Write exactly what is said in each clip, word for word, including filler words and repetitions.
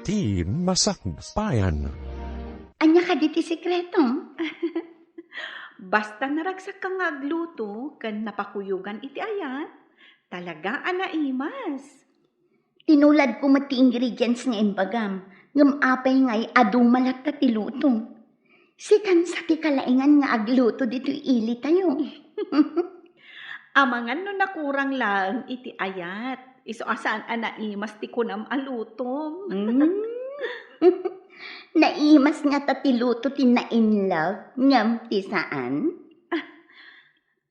ti masakbayan. Ania kadi ti sekreto? Basta naragsakka nga agluto ken napakuyogan iti ayat, talaga a naimas. Tinuladko met ti ingredients nga imbagam, ngem apay ngay a duma latta ti luto? Sikan sa ti kalaingan nga agluto ditoy ilitayo. Amangan no nakurang laeng iti ayat, isu a saan a naimas ti kunam a lutom. Mm. Naimas ngata ti luto ti na-in love, ngem ti saan?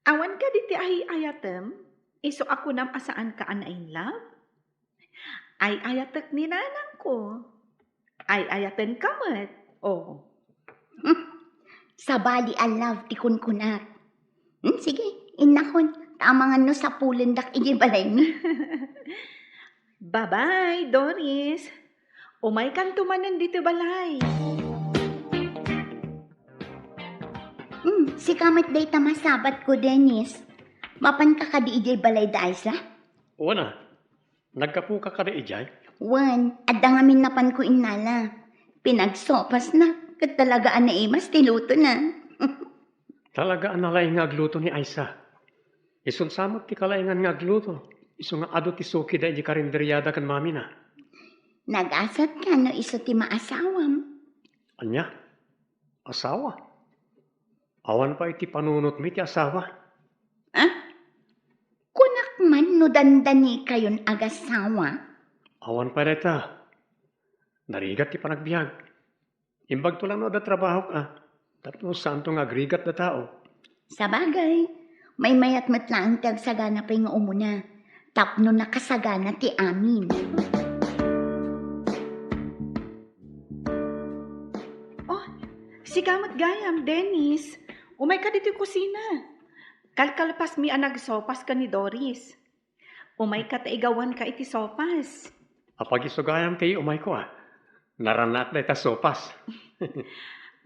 Awan kadi ti ay-ayatem? Isu a kunam a saanka a na-in love? Ay-ayatek ni nanangko. Ay-ayatenka met. Oh. Hmm. Sabali a love ti kunkunak. Hmm, sige, innakon. Ta amangan no sapulendak idiay balaymi. Bye-bye, Doris. Umaykanto manen ditoy balay. Hmm, sika met dayta masabatko, Dennis. Mapanka kadi idiay balay da Aiza? Wen a, naggapuka kadi idiay? Wen, adda ngamin napanko innala. Pinagsopasna, ket talaga a naimas ti lutona. Talaga a nalaing nga agluto ni Aiza. Isun sa met ti kalaingan nga agluto, isu nga adu ti suki da idiay karinderiada ken mamina. Nagasatka no isu ti maasawam. Ania? Asawa? Awan pay ti panunotmi ti asawa. Ah? Kunak man no dandanikayon agasawa? Awan pay dayta. Narigat ti panagbiag. Imbagto lang no adda trabahok a, tapno saanto nga agrigat da tao. Sabagay, maymayat met laeng ti agsagana pay nga umuna, tapno nakasagana ti amin. Oh, sika met gayam, Dennis. Umayka ditoy kusina. Kalkalpasmi a nagsopas ken ni Doris. Umayka ta igawanka iti sopas. Apag-isu gayam ti umayko a. Narannaak dayta sopas.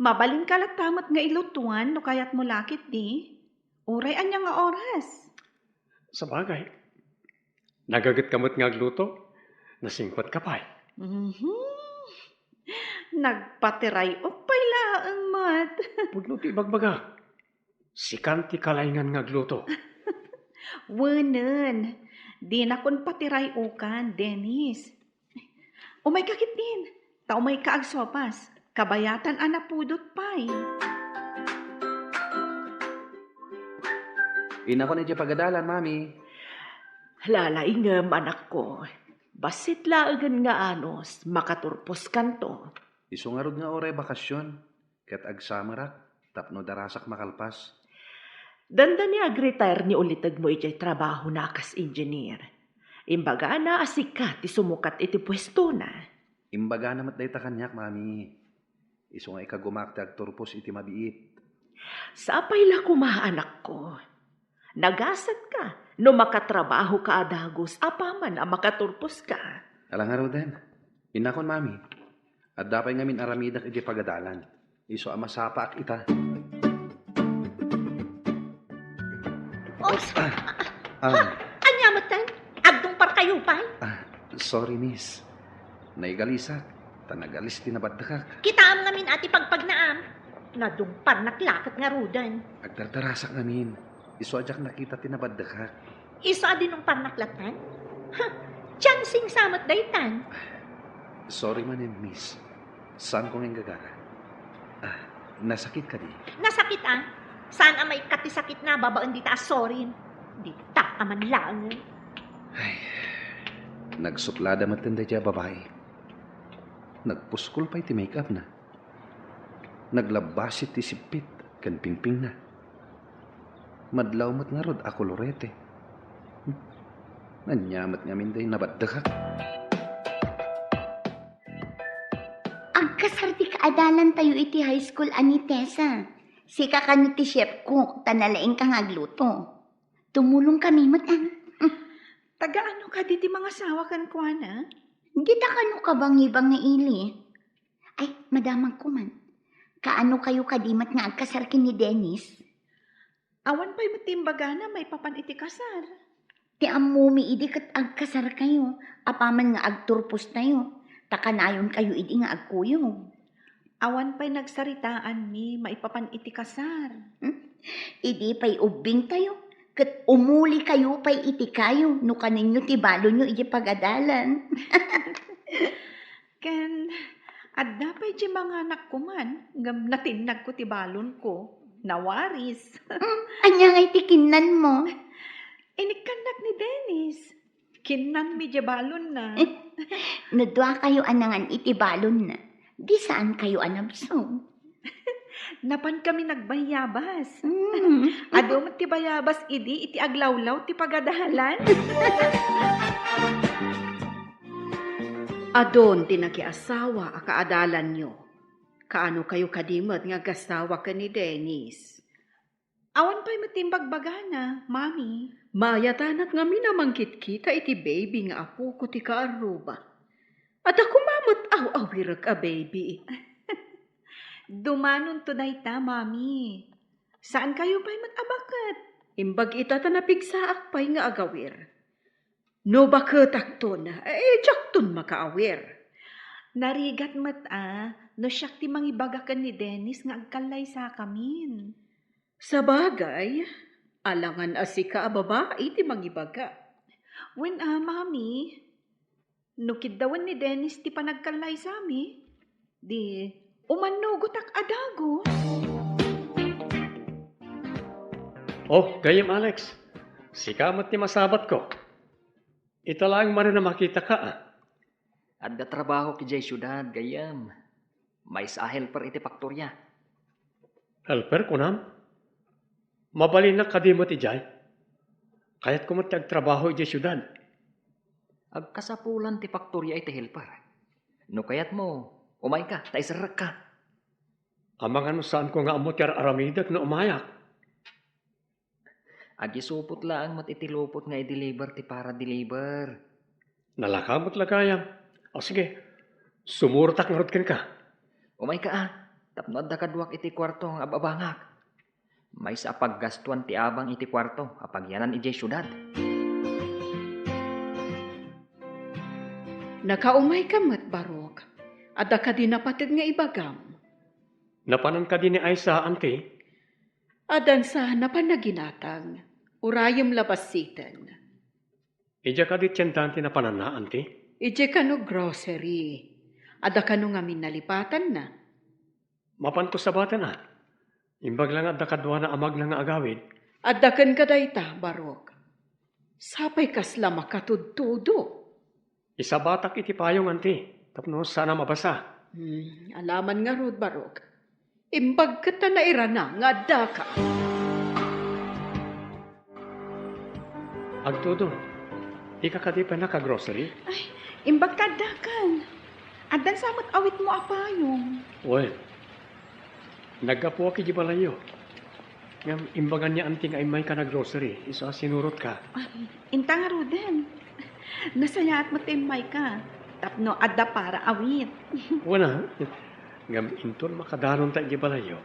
Mabalinka latta met nga ilutuan no kayatmo la ketdi. Uray ania nga oras? Sabagay. Nagagetka met nga agluto. Nasingpetka pay. Mhm. Nagpatiray-ok pay laeng met. Pudno ti ibagbagak. Sikan ti kalaingan nga agluto. Wenen, dinakon patiray-okan, Dennis. Umayka ketdin, ta umayka agsopas. Kabayatan a napudot pay. Innakon idiay pagadalan, Mami. Lalaingem, anakko. Bassit laengen nga anus, makaturposkanto. Isu ngarud nga uray bakasyon. Ket agsamerak tapno darasak makalpas. Dandani agretire ni ulitegmo idiay trabahona kas engineer. Imbagana a sika ti sumukat iti puestona. Imbagana met dayta kaniak, Mami. Isu nga ikagumak ti agturpos iti mabiit. Sapay la koma, anakko. Nagasatka no makatrabahoka a dagus apaman a makaturposka. Ala ngaruden, innakon, Mami. Adda pay ngamin aramidek idiay pagadalan. Isu a masapaak ita. Oops! Ah, ah. Ania metten? Agdungparkayo pay? Ah, sorry, miss. Naigalisak, ta nagalis ti nabaddekak. Kitaem ngamin a ti pagpagnaam. Nadungparnak laket ngaruden. Agdardarasak ngamin. Isu a diak nakita ti nabaddekak. Isu a dinungparnak latta? Ha, chancing sa met daytan. Sorry manen, miss. Saanko nga inggagara. Ah, nasakit kadi? Nasakit, ah. Saan a maikkat ti sakitna babaen dita a sorry? Dita ka man laeng. Ay, nagsuplada metten daydiay a babai. Nagpuskol pay ti make-upna. Naglabbasit ti sippit ken pingpingna. Madlaw met ngarud a kolorete. Hmm? Ania met ngamin daydiay nabaddekak? Agkasar ti kaadalantayo iti high school a ni Tessa. Sika kano ti chef cook, ta nalaingka nga agluto. Tumulongkami met, ah. Hmm. Taga-ano kadi ti mangasawa kenkuana? Dita kano kabangibangi ili. Ay, madamagko man. Kaano kayo kadi met nga agkasar ken ni Dennis? Awan pay met ti imbagana maipapan iti kasar. Ti ammomi idi ket agkasar kayo, apaman nga agturpos tayo. Ta kanayonkayo idi nga agkuyog. Awan pay nagsaritaanmi maipapan iti kasar. Hmm? Idi pay ubbingtayo, ket umulikayo pay iti kayo no kanenyo ti balonyo iti pagadalan. Ken adda pay ti manganakko man, ngem natinnagko ti balonko. Nawaris. Hmm, ania ngay ti kinnanmo? Inikkannak ni Dennis. Kinnanmi diay balonna. No duakayo a nangan iti balonna, di saankayo a nabsog. Napankami nagbayabas. Mm. Adu met ti bayabas idi iti aglawlaw ti pagadalan. Adun ti nakiasawa a kaadalanyo. Kaanokayo kadi met nga agasawa ken ni Dennis? Awan pay met ti imbagbagana, Mami. Mayat a nagngam a mangkitkita iti baby nga apoko ti kaarruba. Adda koma met aw-awirek a baby. Dumanonto dayta, Mami. Saankayo pay met a baket? Imbag ita ta napigsaak pay nga agawir. No baketakton, eh, diakton makaawir. Narigat met a, no siak ti mangibaga ken ni Dennis nga agkallaysakamin. Sabagay, alangan a sika a babai ti mangibaga. Wen a, Mami, no kiddawen ni Dennis ti panagkallaysami, di umannugotak a dagus. Oh, gayyem Alex. Sika met ti masabatko. Ita laeng manen a makitaka, a. Adda trabahok idiay siudad, gayyem. Maysa a helper iti faktoria. Helper, kunam? Mabalinnak kadi met idiay? Kayatko met ti agtrabaho idiay siudad. Agkasapulan ti faktoria iti helper. No kayatmo, umayka, ta iserrekka. Amangan no saanko nga ammo ti ar-aramidek no umayak. Agisupot laeng met iti lupot nga i-deliver ti para-deliver. Nalaka met la gayam. O sige, sumurotak ngarud kenka. Umayka a, tapno adda kaduak iti kuarto nga ab-abangak. Maysa a paggastuan ti abang iti kuarto a pagyanan idiay siudad. Nakaumayka met, Barok. Adda kadi napateg nga ibagam? Napanan kadi ni Aisa, anti? Addan sa napan naginatang, urayem la bassiten. Idiay kadi tiendaen ti napananna, anti? Idiay kano grocery. Adda kano ngamin nalipatanna? Mapanko sabaten, a. Imbag la nga adda kaduana a magna nga agawid. Adda kenka dayta, Barok. Sapay kasla makatudtudo. Isabatak iti payong, anti, tapno saanam a basa. Hmm, alaman ngarud, Barok. Imbag ket ta nairana nga addaka. Agtudo, dika kadi pay naka-grocery? Ay, imbag ta addakan. Addan sa met awitmo a payong. Wen, naggapuak iti balayyo. Ngem imbagan ni anti nga immayka nag-grocery, isu a sinurotka. Ah, inta ngaruden. Nasayaat met ti immayka. Tapno adda para awit. Wen a, ngem inton makadanonta iti balayyo,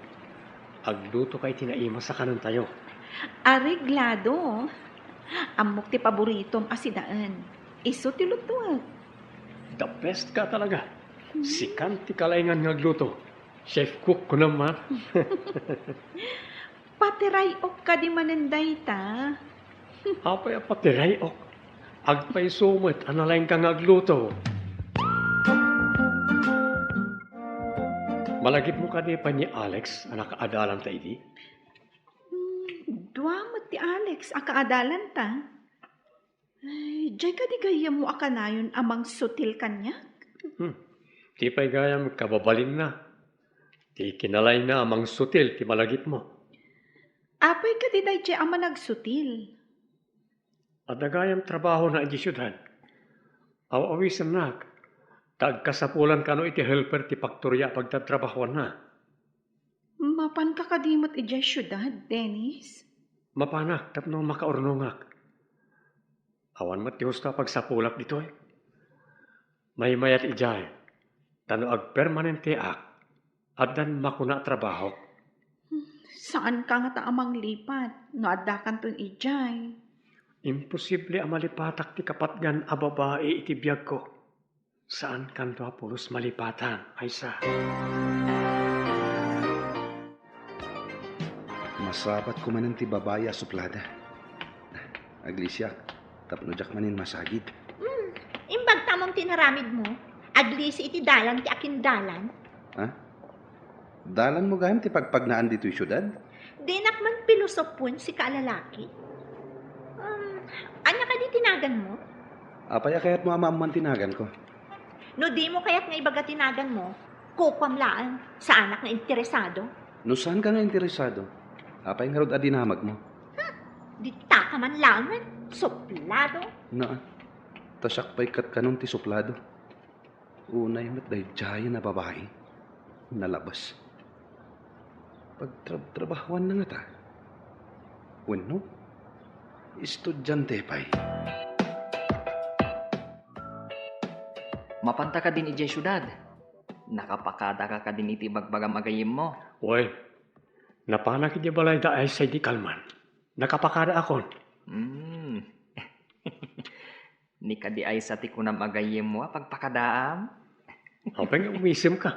aglutoka iti naimas a kanentayo. Areglado. Ammok ti paboritom a sidaen. Isu ti lutuek. The best ka talaga. Hmm. Sikan ti kalaingan nga agluto. Chef cook, kunam a. Patiray-ok kadi manen dayta? Apay a patiray-ok? Agpayso met a nalaingka nga agluto. Malagipmo kadi pay ni Alex a nakaadalanta idi? Hmm, dua met ti Alex a kaadalanta. Ay, diay kadi gayyemmo a kanayon a mangsutil kaniak? Hmm. Ti pay gayam kababalinna. Ti kinalayna a mangsutil ti malagipmo. Apay kadi daydiay a managsutil? Adda gayam trabahona idiay siudad. Aw-awisennak, ta agkasapulan kano iti helper ti faktoria a pagtatrabahoanna. Mapanka kadi met idiay siudad, Dennis? Mapanak tapno makaurnongak. Awan met ti husto a pagsapulak ditoy. Maymayat idiay, ta no agpermanenteak, addan makuna a trabahok. Saanka ngata a manglipat no addakanton idiay? Imposible a malipatak ti kapatgan a babai iti biagko. Saankanto a pulos malipatan, Aisa. Masabatko manen ti babai a suplada. Aglisiak, tapno diak manen masagid. Hmm, imbagtam ti inaramidmo. Aglisi iti dalan ti akindalan. Ha? Dalanmo gayam ti pagpagnaan ditoy siudad? Dinak man pilosopon sika a lalaki. Um, ania kadi ti naganmo? Apay a kayatmo a maammoan ti naganko? No dimo kayat nga ibaga ti naganmo, kukuam laeng. Saanak nga interesado. No saanka nga interesado, apay ngarud a dinamagmo? Hmm, ditaka man laeng, suplado. Naa, ta siak pay ket kanon ti suplado. Unay met daydiayen a babai, nalabes. Pagtrabtrabahuanna ngata? Wenno, estudiante pay? Mapanta kadin idiay siudad? Nakapakadaka kadin iti ibagbagam a gayyemmo? Wen, napanak idiay balay da Aisa idi kalman. Nakapakadaakon. Hmm. Ni kadi Aisa ti kunam a gayyemmo a pagpakadaam? Apay nga umisemka?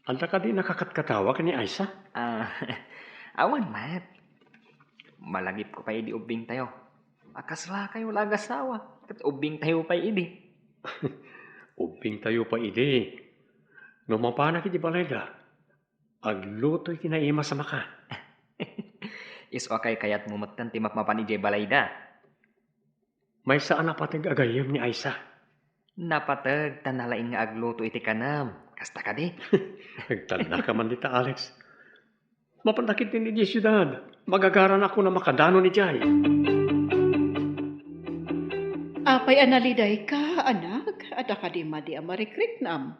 Adda kadi nakakatkatawa ken ni Aisa? Ah, awan met. Malagipko pay idi ubbingtayo. A kaslakayo la agasawa, ket ubbingtayo pay idi. Ubbingtayo pay idi. No mapanak iti balayda, aglutoy ti naimas a makan. Isu a kaykayatmo metten ti mapmapan idiay balayda. Maysa a napateg a gayyem ni Aisa. Napateg ta nalaing nga agluto iti kanem. Kasta kadi? Agtalnaka man dita, Alex. Mapannak iti idiay siudad. Magagaranakon a makadanon idiay. Apay a nalidayka, anak? Adda kadi madi a marikriknam?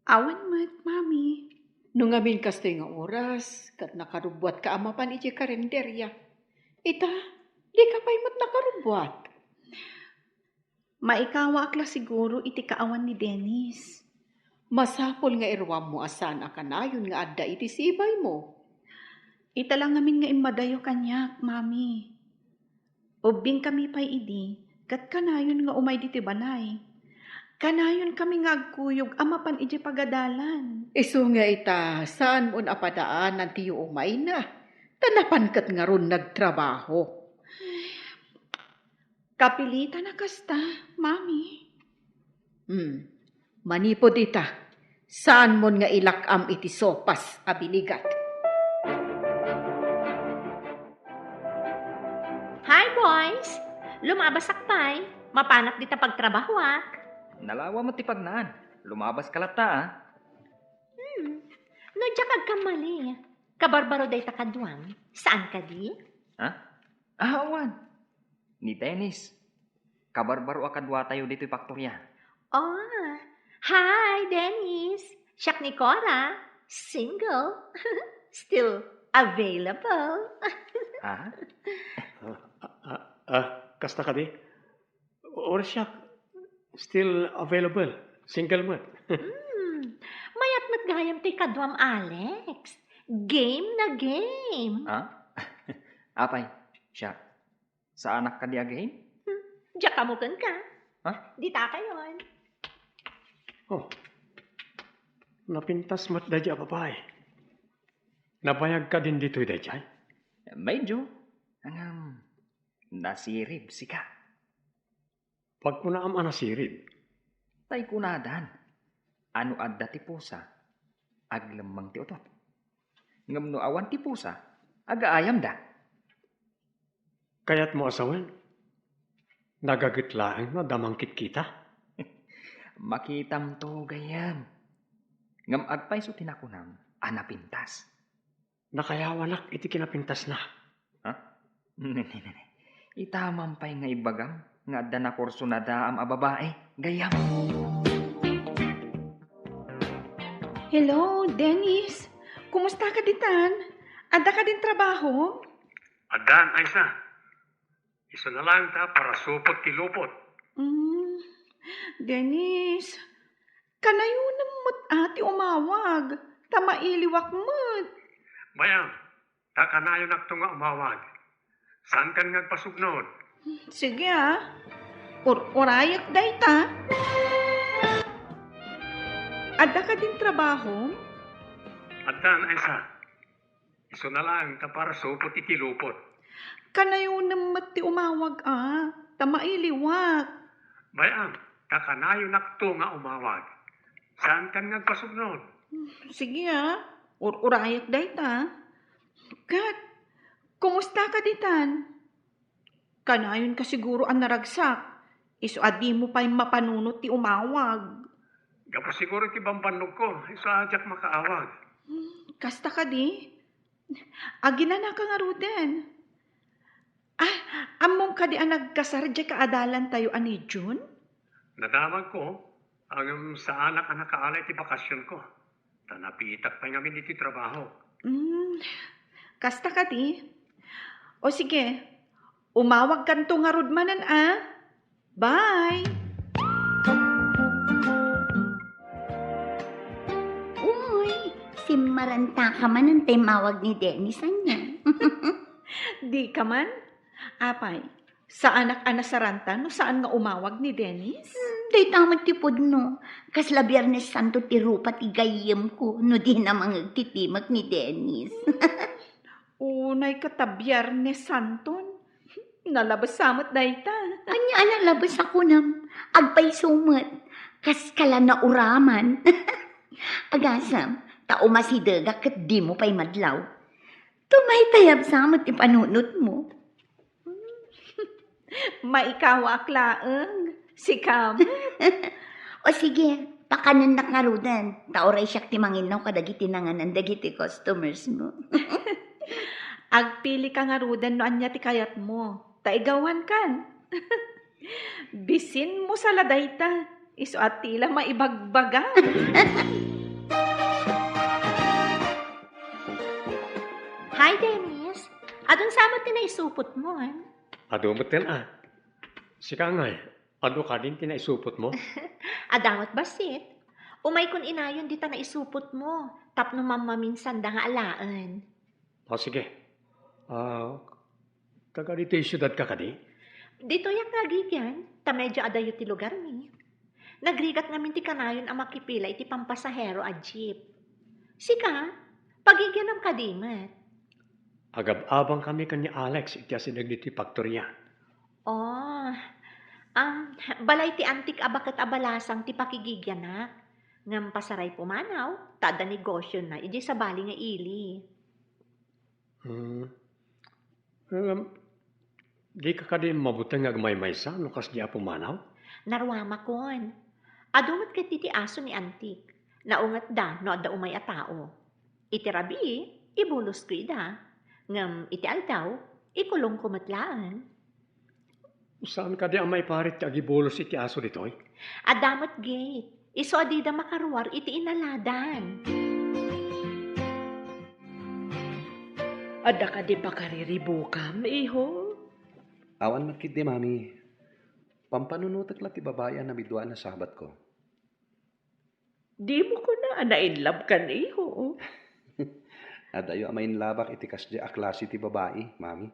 Awan met, Mami. No ngamin kastoy nga oras, ket nakarubbuatka a mapan idiay karinderia. Ita, dika pay met nakarubbuat. Maikawaak la siguro iti kaawan ni Dennis. Masapul nga iruammo a saan a kanayon nga adda iti sibaymo. Ita la ngamin nga immadayo kaniak, Mami. Ubbingkami pay idi, ket kanayon nga umay ditoy balay. Kanayonkami nga agkuyog a mapan idiay pagadalan. Isu nga ita, saanmon a padaanan ti yuumayna, ta napan ket ngarud nagtrabaho. Kapilitan a kasta, Mami. Hmm. Manipud ita, saanmon nga ilak-am iti sopas a binigat. Hi, boys! Lumabasak pay. Mapanak dita pagtrabahoak. Nalawa met ti pagnaan. Lumabaska latta, a. Hmm. No diak agkamali, kabarbaro dayta kaduam. Saan kadi? Ha? Ah, awan. Ni Dennis. Kabarbaro a kaduatayo ditoy faktoria. Oh, hi, Dennis. Siak ni Cora. Single. Still available. Ha? Ah, ah, ah, kasta kadi? Or siak, still available. Single met. Hmm. Mayat met gayam ti kaduam, Alex. Game na game. Ha? Apay, siak. Saanak kadi a game? Hmm, diak ammo kenka. Ha? Dita kayon. Oh. Napintas met daydiay a babai. Nabayag kadin ditoy daydiay? Medyo. Ngem, nasirib sika. Pagkunaam a nasirib? Tay kunadan, a no adda ti pusa, aglemmeng ti utot. Ngem no awan ti pusa, agaayamda. Kayatmo a sawen? Nagaget laeng no adda mangkitkita? Makitamto, gayyem. Ngem agpayso ti nakunam a napintas. Nakayawanak iti kinapintasna. Ha? Nene, nene. Ita man pay nga ibagam nga adda nakursunadaam a babai, gayyem. Hello, Dennis. Kumusta ka ditan? Adda kadin trabaho? Addan, Aisa. Isuna laeng ta parasupot ti lupot. Mm, Dennis, kanayonem met a ti umawag, ta mailiwak met. Bayam, ta kanayonakto nga umawag. Saankan nga agpasugnod? Sige, a. Ur-urayek dayta. Adda kadin trabahom? Addan, Aisa. Isuna laeng ta para supot iti lupot. Kanayonem met ti umawag a, ta mailiwak. Bay-am, ta kanayonakto nga umawag. Saankan nga agpasubnon? Sige a, ur-urayek dayta. Ket, kumusta ka ditan? Kanayonka siguro a naragsak, isu a dimo pay mapanunot ti umawag. Gapu siguro ti bambannogko, isu a diak makaawag. Hmm, kasta kadi? Aginanaka ngaruden. Ah, ammom kadi a nagkasar diay kaadalantayo a ni June? Nadamagko, ngem saanak a nakaala iti bakasionko. Ta napitak pay ngamin iti trabaho. Hmm, kasta kadi? O sige, umawagkanto ngarud manen a. Bye! Uy, simmarantaka manen ta immawag ni Dennis, ania? Dika man? Apay, saanak a nasaranta no saan nga umawag ni Dennis? Hmm, dayta met ti pudno. Kasla Biernes Santo ti rupa ti gayyemko no dina mangeg ti timek ni Dennis. Unay ket ta Biernes Santon. Nalabes sa met dayta. Ania a nalabes a kunam? Agpayso met. Kaska la nauraman. Agasem, ta umasidegak ket dimo pay madlaw. Tumaytayab sa met ti panunotmo. Maikawaak laeng. Sika met. O sige, pakanennak ngaruden, ta uray siak ti manginnaw kadagiti nanganan dagiti customers mo. Agpilika ngaruden no ania ti kayatmo, ta igawankan. Bisinmo sa la dayta, isu a ti la maibagbaga. Hi, Dennis. Adun sa met ti naisupotmo, a? Adu metten a. Sika ngay, adu kadin ti naisupotmo? Adda met bassit. Umaykon inayon dita naisupotmo, tapno mammaminsanda nga alaen. O, sige. Ah, taga ditoy siudadka kadi? Ditoyak nga agigian, ta medyo adayo ti lugarmi. Nagrigat ngamin ti kanayon a makipila iti pampasahero a jeep. Sika, pagigianam kadi met? Agab-abangkami ken ni Alex iti asideg ditoy faktoria. Oh, um, balay ti antik a baket a balasang ti pakigigianak. Ngem pasaray pumanaw, ta adda negosiona idiay sabali nga ili. Hmm. Ngem, dika kadi mabuteng nga agmaymaysa no kasdi a pumanaw? Naruamakon. Adu met ketdi ti aso ni antik. Naungetda no adda umay a tao. Iti rabii, ibulosko ida. Ngem iti aldaw, ikulongko met laeng. Saan kadi a maiparit ti agibulos iti aso ditoy? Adda met gate. Isu a dida makaruar iti inaladan. Adda kadi pakariribukam, iho? Awan met ketdi, Mami. Pampanunotek la ti babai a namidua a nasabatko. Dimo kuna a nainlabkan, iho. Adayo a mainlabak iti kasdi a klase ti babai, Mami.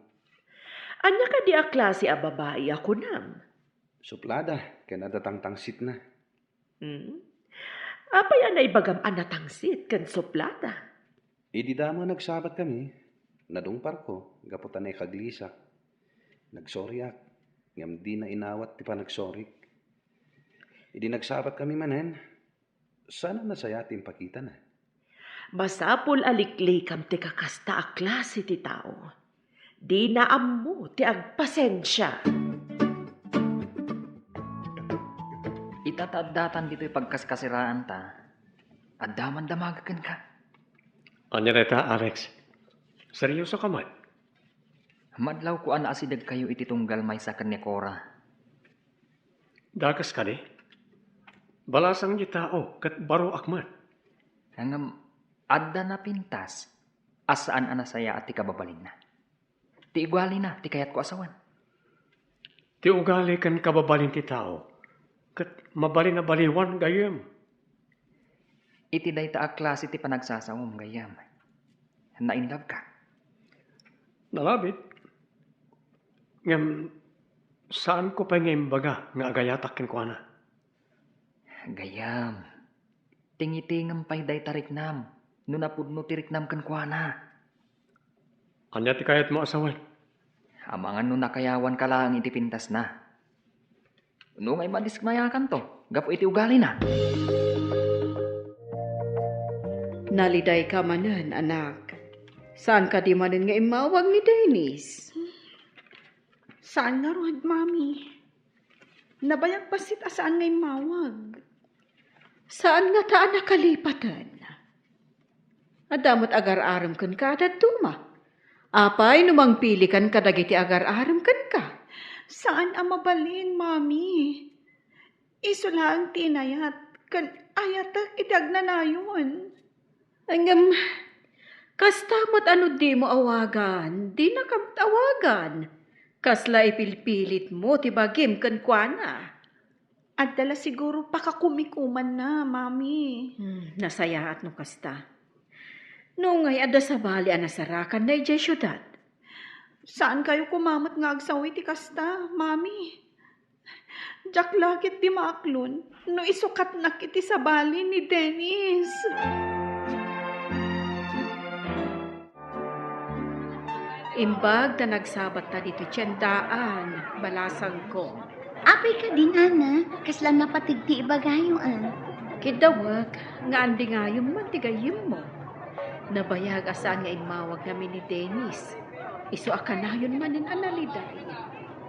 Ania kadi a klase a babai a kunam? Suplada ken adda tangtangsitna. Hmm? Apay a naibagam a natangsit ken suplada? Idi damo a nagsabatkami, nadungparko gapu ta naikaglisak. Nagsoriak, ngem dina inawat ti panagsorik. Idi nagsabatkami manen, saan a nasayaat ti impakitana. Masapul a liklikam ti kakasta a klase ti tao. Dina ammo ti agpasensia. Ita ta addatan ditoy pagkaskasiraanta, adda man damaga kenka. Ania dayta, Alex? Serioso ka met? Madlawko a naasidegkayo iti tunggal maysa ken ni Cora. Dakes kadi? Balasang ti tao ket baroak met. Ngem adda napintas a saan a nasayaat ti kababalinna. Ti ugalina ti kayatko a sawen. Ti ugali ken kababalin ti tao ket mabalin a baliwan, gayyem. Iti dayta a klase ti panagsasawem, gayyem, nainlabka. Nalabit. Ngem, Saanko pay nga imbaga nga agayatak kenkuana. Gayyem, tingitingem pay dayta riknam no napudno ti riknam kenkuana. Ania ti kayatmo a sawen? Amangan no nakayawanka laeng iti pintasna. No nga imadismayakanto gapu iti ugalina. Nalidayka manen, anak. Saan kadi manen nga immawag ni Dennis? Saan ngarud, Mami. Nabayag bassit a saan nga immawag. Saan ngata a nakalipaten? Adda met agar-arem kenka a dadduma. Apay no mangpilikan kadagiti agar-arem kenka? Saan a mabalin, Mami. Isu laeng ti inayat, ken ayatek iti agnanayon. Ngem, kasta met a no dimo awagan, dinaka met awagan. Kasla ipilpilitmo ti bagim kenkuana? Adda la siguro pakakumikumanna, Mami. Hmm, nasayaat no kasta. No ngay, adda sabali a nasarakanna idiay siudad. Saankayo koma met nga agsaw iti kasta, Mami. Diak la ketdi maaklon no isukatnak iti sabali ni Dennis. Imbag ta nagsabatta ditoy tiendaan, balasangko. Apay kadi, nana? Kasla napateg ti ibagayo, a? Kiddawek nga andingayom man ti gayyemmo. Nabayag a saan nga immawag ngamin ni Dennis. Isu a kanayon manen a naliday.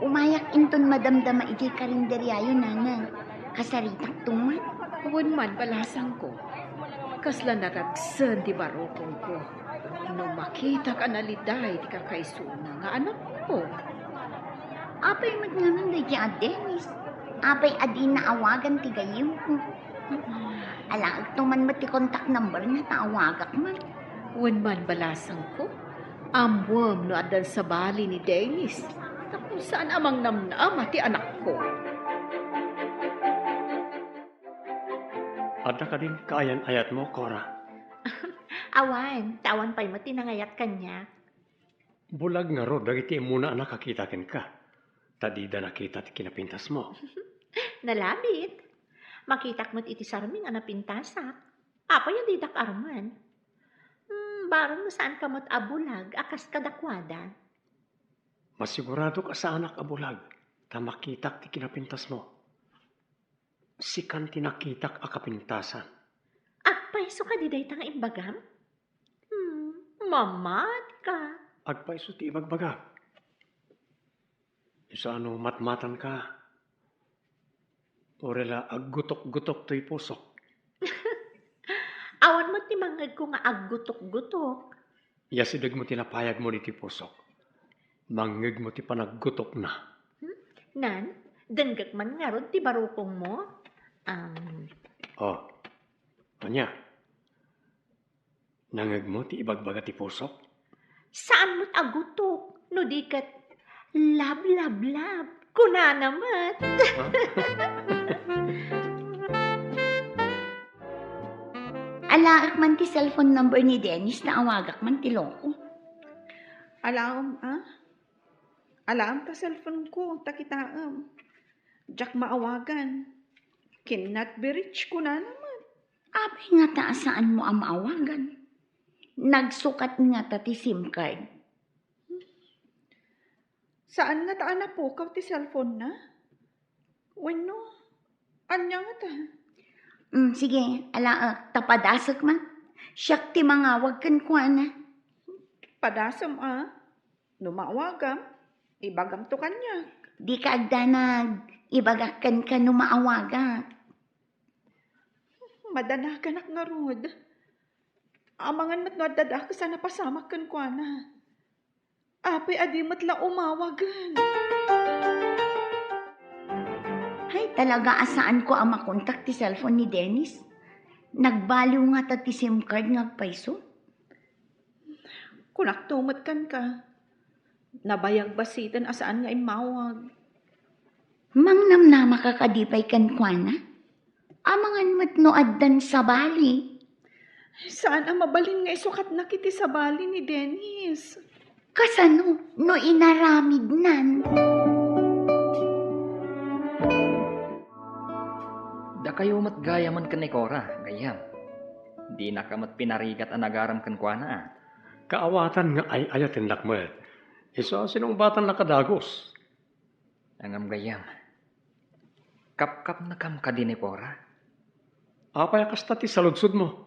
Umayak inton madamdama idiay karinderiayo, nana. Kasaritakto man. Wen man, balasangko. Kasla naragsen ti barukongko no makitak a naliday ti kakaisuna nga anakko. Apay met ngamin daydi a Dennis? Apay a dina awagan ti gayyemko? Alaekto man met ti contact number na ta awagak man. Wen man, balasangko, ammoem no addan sabali ni Dennis tapno saan a mangnamnama ti anakko. Adda kadin kaayan-ayatmo, Cora? Awan, ta awan pay met ti nangayat kaniak. Bulag ngarud dagiti immuna a nakakita kenka, ta dida nakita ti kinapintasmo. Nalabit. Makitak met iti sarming a napintasak. Apay a didak armen? Hmm, bareng no saanka met a bulag a kas kadakuada. Masiguradok a saanak a bulag, ta makitak ti kinapintasmo. Sikan ti nakitak a kapintasan. Agpayso kadi dayta nga imbagam? Hmm, mamatika. Agpayso ti ibagbagak. Isu a no matmatanka, uray la aggutok-gutok toy pusok. Awan met ti mangngegko nga aggutok-gutok. Yasidegmo ti napayagmo ditoy pusok. Mangngegmo ti panaggutokna. Hmm? Nan, denggek man ngarud ti barukongmo? Am. Oh. Ania? Nangngegmo ti ibagbaga ti pusok? Saan met a gutok, no di ket love, love, love. Kunana met. Alaek man ti cellphone number ni Dennis, ta awagak man ti loko. Alaem, a? Alaem ta cellphone ko, ta kitaem. Diak maawagan. Cannot be reached, kunana met. Apay ngata a saanmo a maawagan? Nagsukat ngata ti SIM card? Saan ngata a napukaw ti cellphone na? Wenno, ania ngata? Mm, sige, alaek, ta padasek man. Siak ti mangawag kenkuana. Padasem a? No maawagam, ibagamto kaniak. Dika agdanag, ibagak kenka no maawagak. Madanaganak ngarud. Amangan met no adda dakes a napasamak kenkuana. Apay a di met la umawagen? Hay, talaga a saanko a makontak ti cellphone ni Dennis. Nagbaliw ngata ti SIM card nga agpayso. Kunakto met kenka, nabayag bassiten a saan nga immawag. Mangnamnamaka kadi pay kenkuana? Amangan met no addan sabali. Saan a mabalin nga isukatnak iti sabali ni Dennis. Kasano no inaramidnan? Dakayo met gayamen ken ni Cora, gayyem. Dinaka met pinarigat a nagaram kenkuana, a. Kaawatan nga ay-ayatennak met. Isu a sinungbatannak a dagus. Ngem gayyem, kapkapnekam kadi ni Cora? Apay a kasta ti saludsodmo?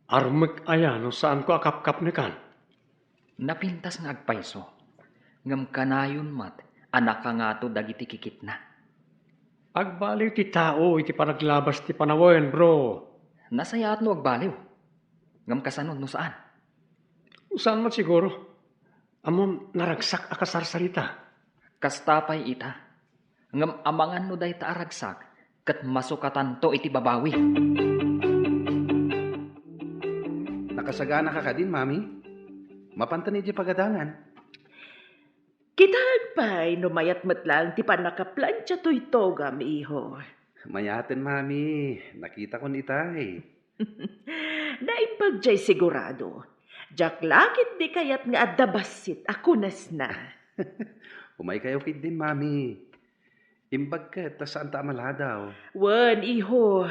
Armek aya no saanko a kapkapnekan? Napintas nga agpayso, ngem kanayon met a nakangato dagiti kikitna. Agbaliw ti tao iti panaglabas ti panawen, bro. Nasayaat no agbaliw. Ngem kasano no saan? Saan met siguro. Ammom, naragsak a kasarsarita. Kasta pay ita. Ngem amangan no dayta a ragsak ket masukatanto iti babawi. Nakasaganaka kadin, Mami? Mapanten idiay pagadangan. Kitaen pay no mayat met laeng ti pannakaplancha toy togam, iho. Mayaten, Mami. Nakitakon itay. Naimbag jay sigurado. Diak la ketdi kayat nga adda bassit a kunasna. Umaykayo ketdin, Mami. Imbag ket ta saanta a maladaw. Wen, iho.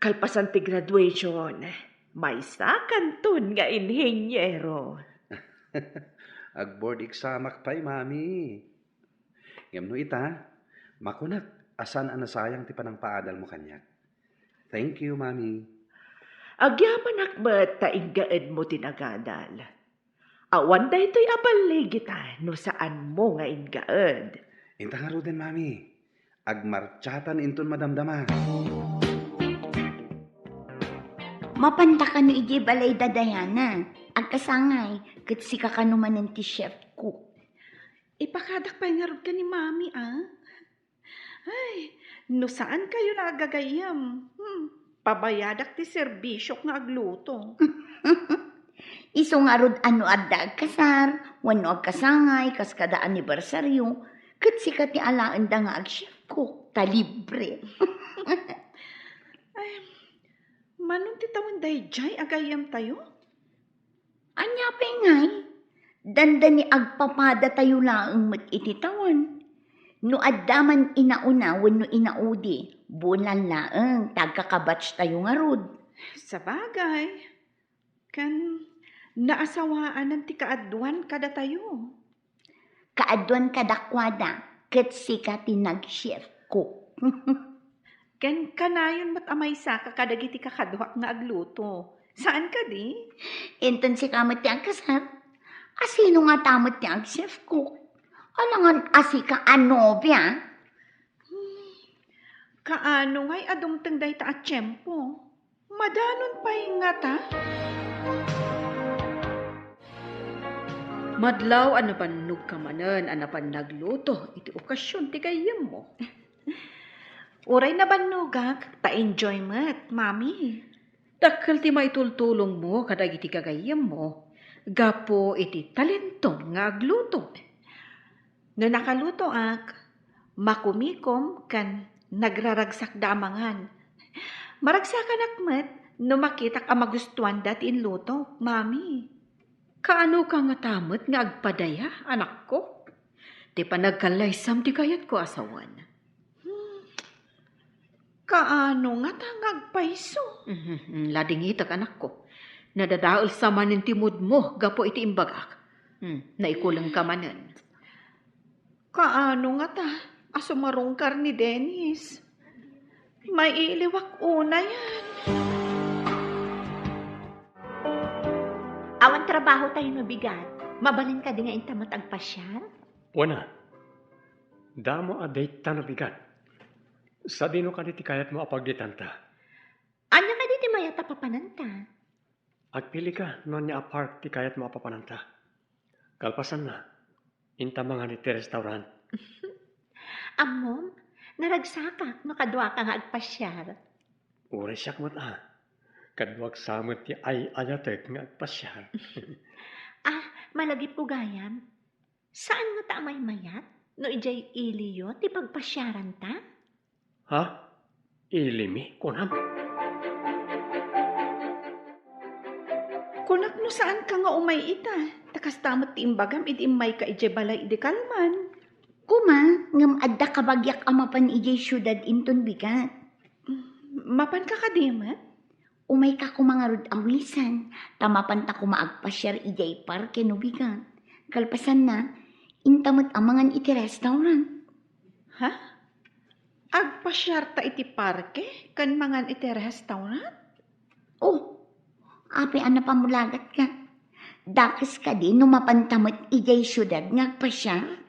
Kalpasan ti graduation, maysakanton nga inhiniero. Ag-board examak pay, Mami. Ngem no ita, makunak a saan a nasayang ti panangpaadalmo kaniak. Thank you, Mami. Agyamanak met ta inggaedmo ti nagadal. Awan daytoy a balligita no saanmo nga inggaed. Inta ngaruden, Mami. Agmartsakan inton madamdama. Mapanta kano idiay balay da Diana. Agkasangay, ket sika kano manen ti chef cook. Ipakadak pay ngarud ken ni Mami, a? Ay, no saan kayo nga agagayyem, hmm, pabayadak ti serbisiok nga agluto. Isu ngarud a no adda agkasar, wenno agkasangay, kas kada anibersario, ket sika ti alaenda nga ag-chef cook, ta libre. Ay, manon ti tawen daydiay a gayyemtayo? Ania pay ngay? Dandani agpapadatayo laeng met iti tawen. No adda man inauna wenno inaudi, bulan laeng ta agkakabatchtayo ngarud. Sabagay, ken naasawaanan ti kaaduan kadatayo. Kaaduan kadakuada, ket sika ti nag-chef cook. Ken kanayon met a maysaka kadagiti kakaduak nga agluto. Saan kadi? Inton sika met ti agkasar, a sino ngata met ti ag-chef cook? Alangan a sika a nobia? Hmm, kaano ngay a dumteng dayta a tiempo? Madanon pay ngata? Madlaw a nabannogka manen a napan nagluto iti okasion ti gayyemmo. Uray nabannogak, ta enjoy met, Mami. Dakkel ti maitultulongmo kadagiti gagayyemmo gapu iti talentom nga agluto. No nakalutoak, makumikom ken nagraragsakda a mangan. Maragsakanak met no makitak a magustuanda ti inlutok, Mami. Kaanoka ngata met nga agpadaya, anakko? Ti panagkallaysam ti kayatko a sawen. Hmm. Kaano ngata nga agpayso? Mhm, mhm. Ladingitek, anakko. Nadadaelsa manen ti moodmo gapu iti imbagak. Hmm, naikulengka manen. Kaano ngata a sumarungkar ni Dennis? Maiiliwak unayen. Awan trabahotayo no bigat. Mabalin kadi nga inta met agpasiar? Wen a. Damo a dayta no bigat. Sadino kadi ti kayatmo a pagditanta? Ania kadi ti mayat a papananta? Agpilika no ania a park ti kayatmo a papananta. Kalpasanna, inta mangan iti restaurant. Ammom, naragsakak no kaduaka nga agpasiar. Uray siak met a. Kaduak sa met ti ay-ayatek nga agpasiar. Ah, malagip ko gayam. Saan ngata a maymayat no idiay iliyo ti pagpasiaranta? Ha? Ilimi, kunam? Kunak no saanka nga umay ita, ta kasta met ti imbagam idi immayka idiay balay idi kalman. Kuma, ngem adda kabagiak a mapan idiay siudad inton bigat. Mapanka kadi met? Umayka koma ngarud awisan, ta mapanta koma agpasiar idiay parke no bigat. Kalpasanna, inta met a mangan iti restaurant. Ha? Agpasiarta iti parke ken mangan iti restaurant? Oh, apay a napamulagatka? Dakes kadi no mapanta met idiay siudad nga agpasiar?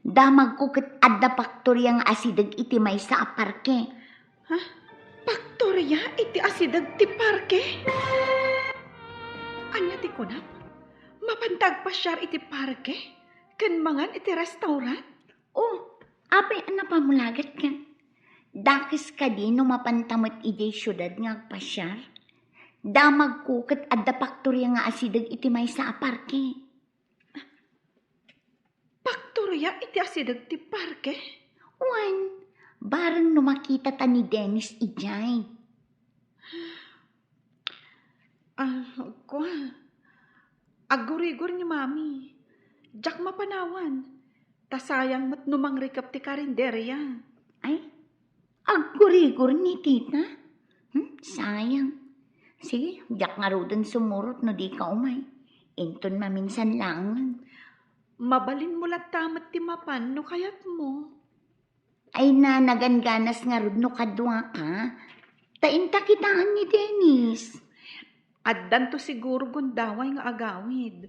Damagko ket adda paktoria nga asideg iti maysa a parke. Ha? Paktoria iti asideg ti parke? Ania ti kunam? Mapanta agpasiar iti parke ken mangan iti restaurant? Oh, apay a napamulagatka? Dakes kadi no mapanta met idiay siudad nga agpasiar? Damagko ket adda paktoria nga asideg iti maysa a parke. Paktoria iti asideg ti parke? Wen, bareng no makitata ni Dennis idiay. Ah, kua. Aggurigor ni Mami. Diak mapan awan. Ta sayang met no mangrikep ti karinderia. Ay, aggurigor ni Tita? Hmm, sayang. Sige, diak ngaruden sumurot no dika umay. Inton maminsan laengen. Mabalinmo latta met ti mapan no kayatmo. Ay, nagangganas ngarud no kaduaka. Ta inta kitaen ni Dennis. Addanto siguro gundaway nga agawid.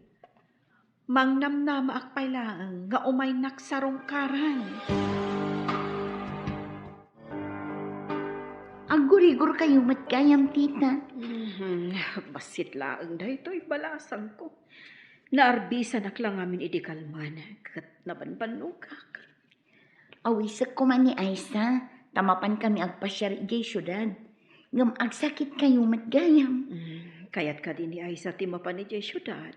Mangnamnamaak pay laeng nga umaynak sarungkaran. Aggurigor kayo met gayam, Tita. Mhm. Bassit laeng daytoy balasangko. Naarbisanak la ngamin idi kalman, ket nabanbannogak. Awisek koma ni Aisa, ta mapan kami agpasiar idiay siudad. Ngem agsakit kayo met gayam. Mm, kayat kadi ni Aisa ti mapan idiay siudad?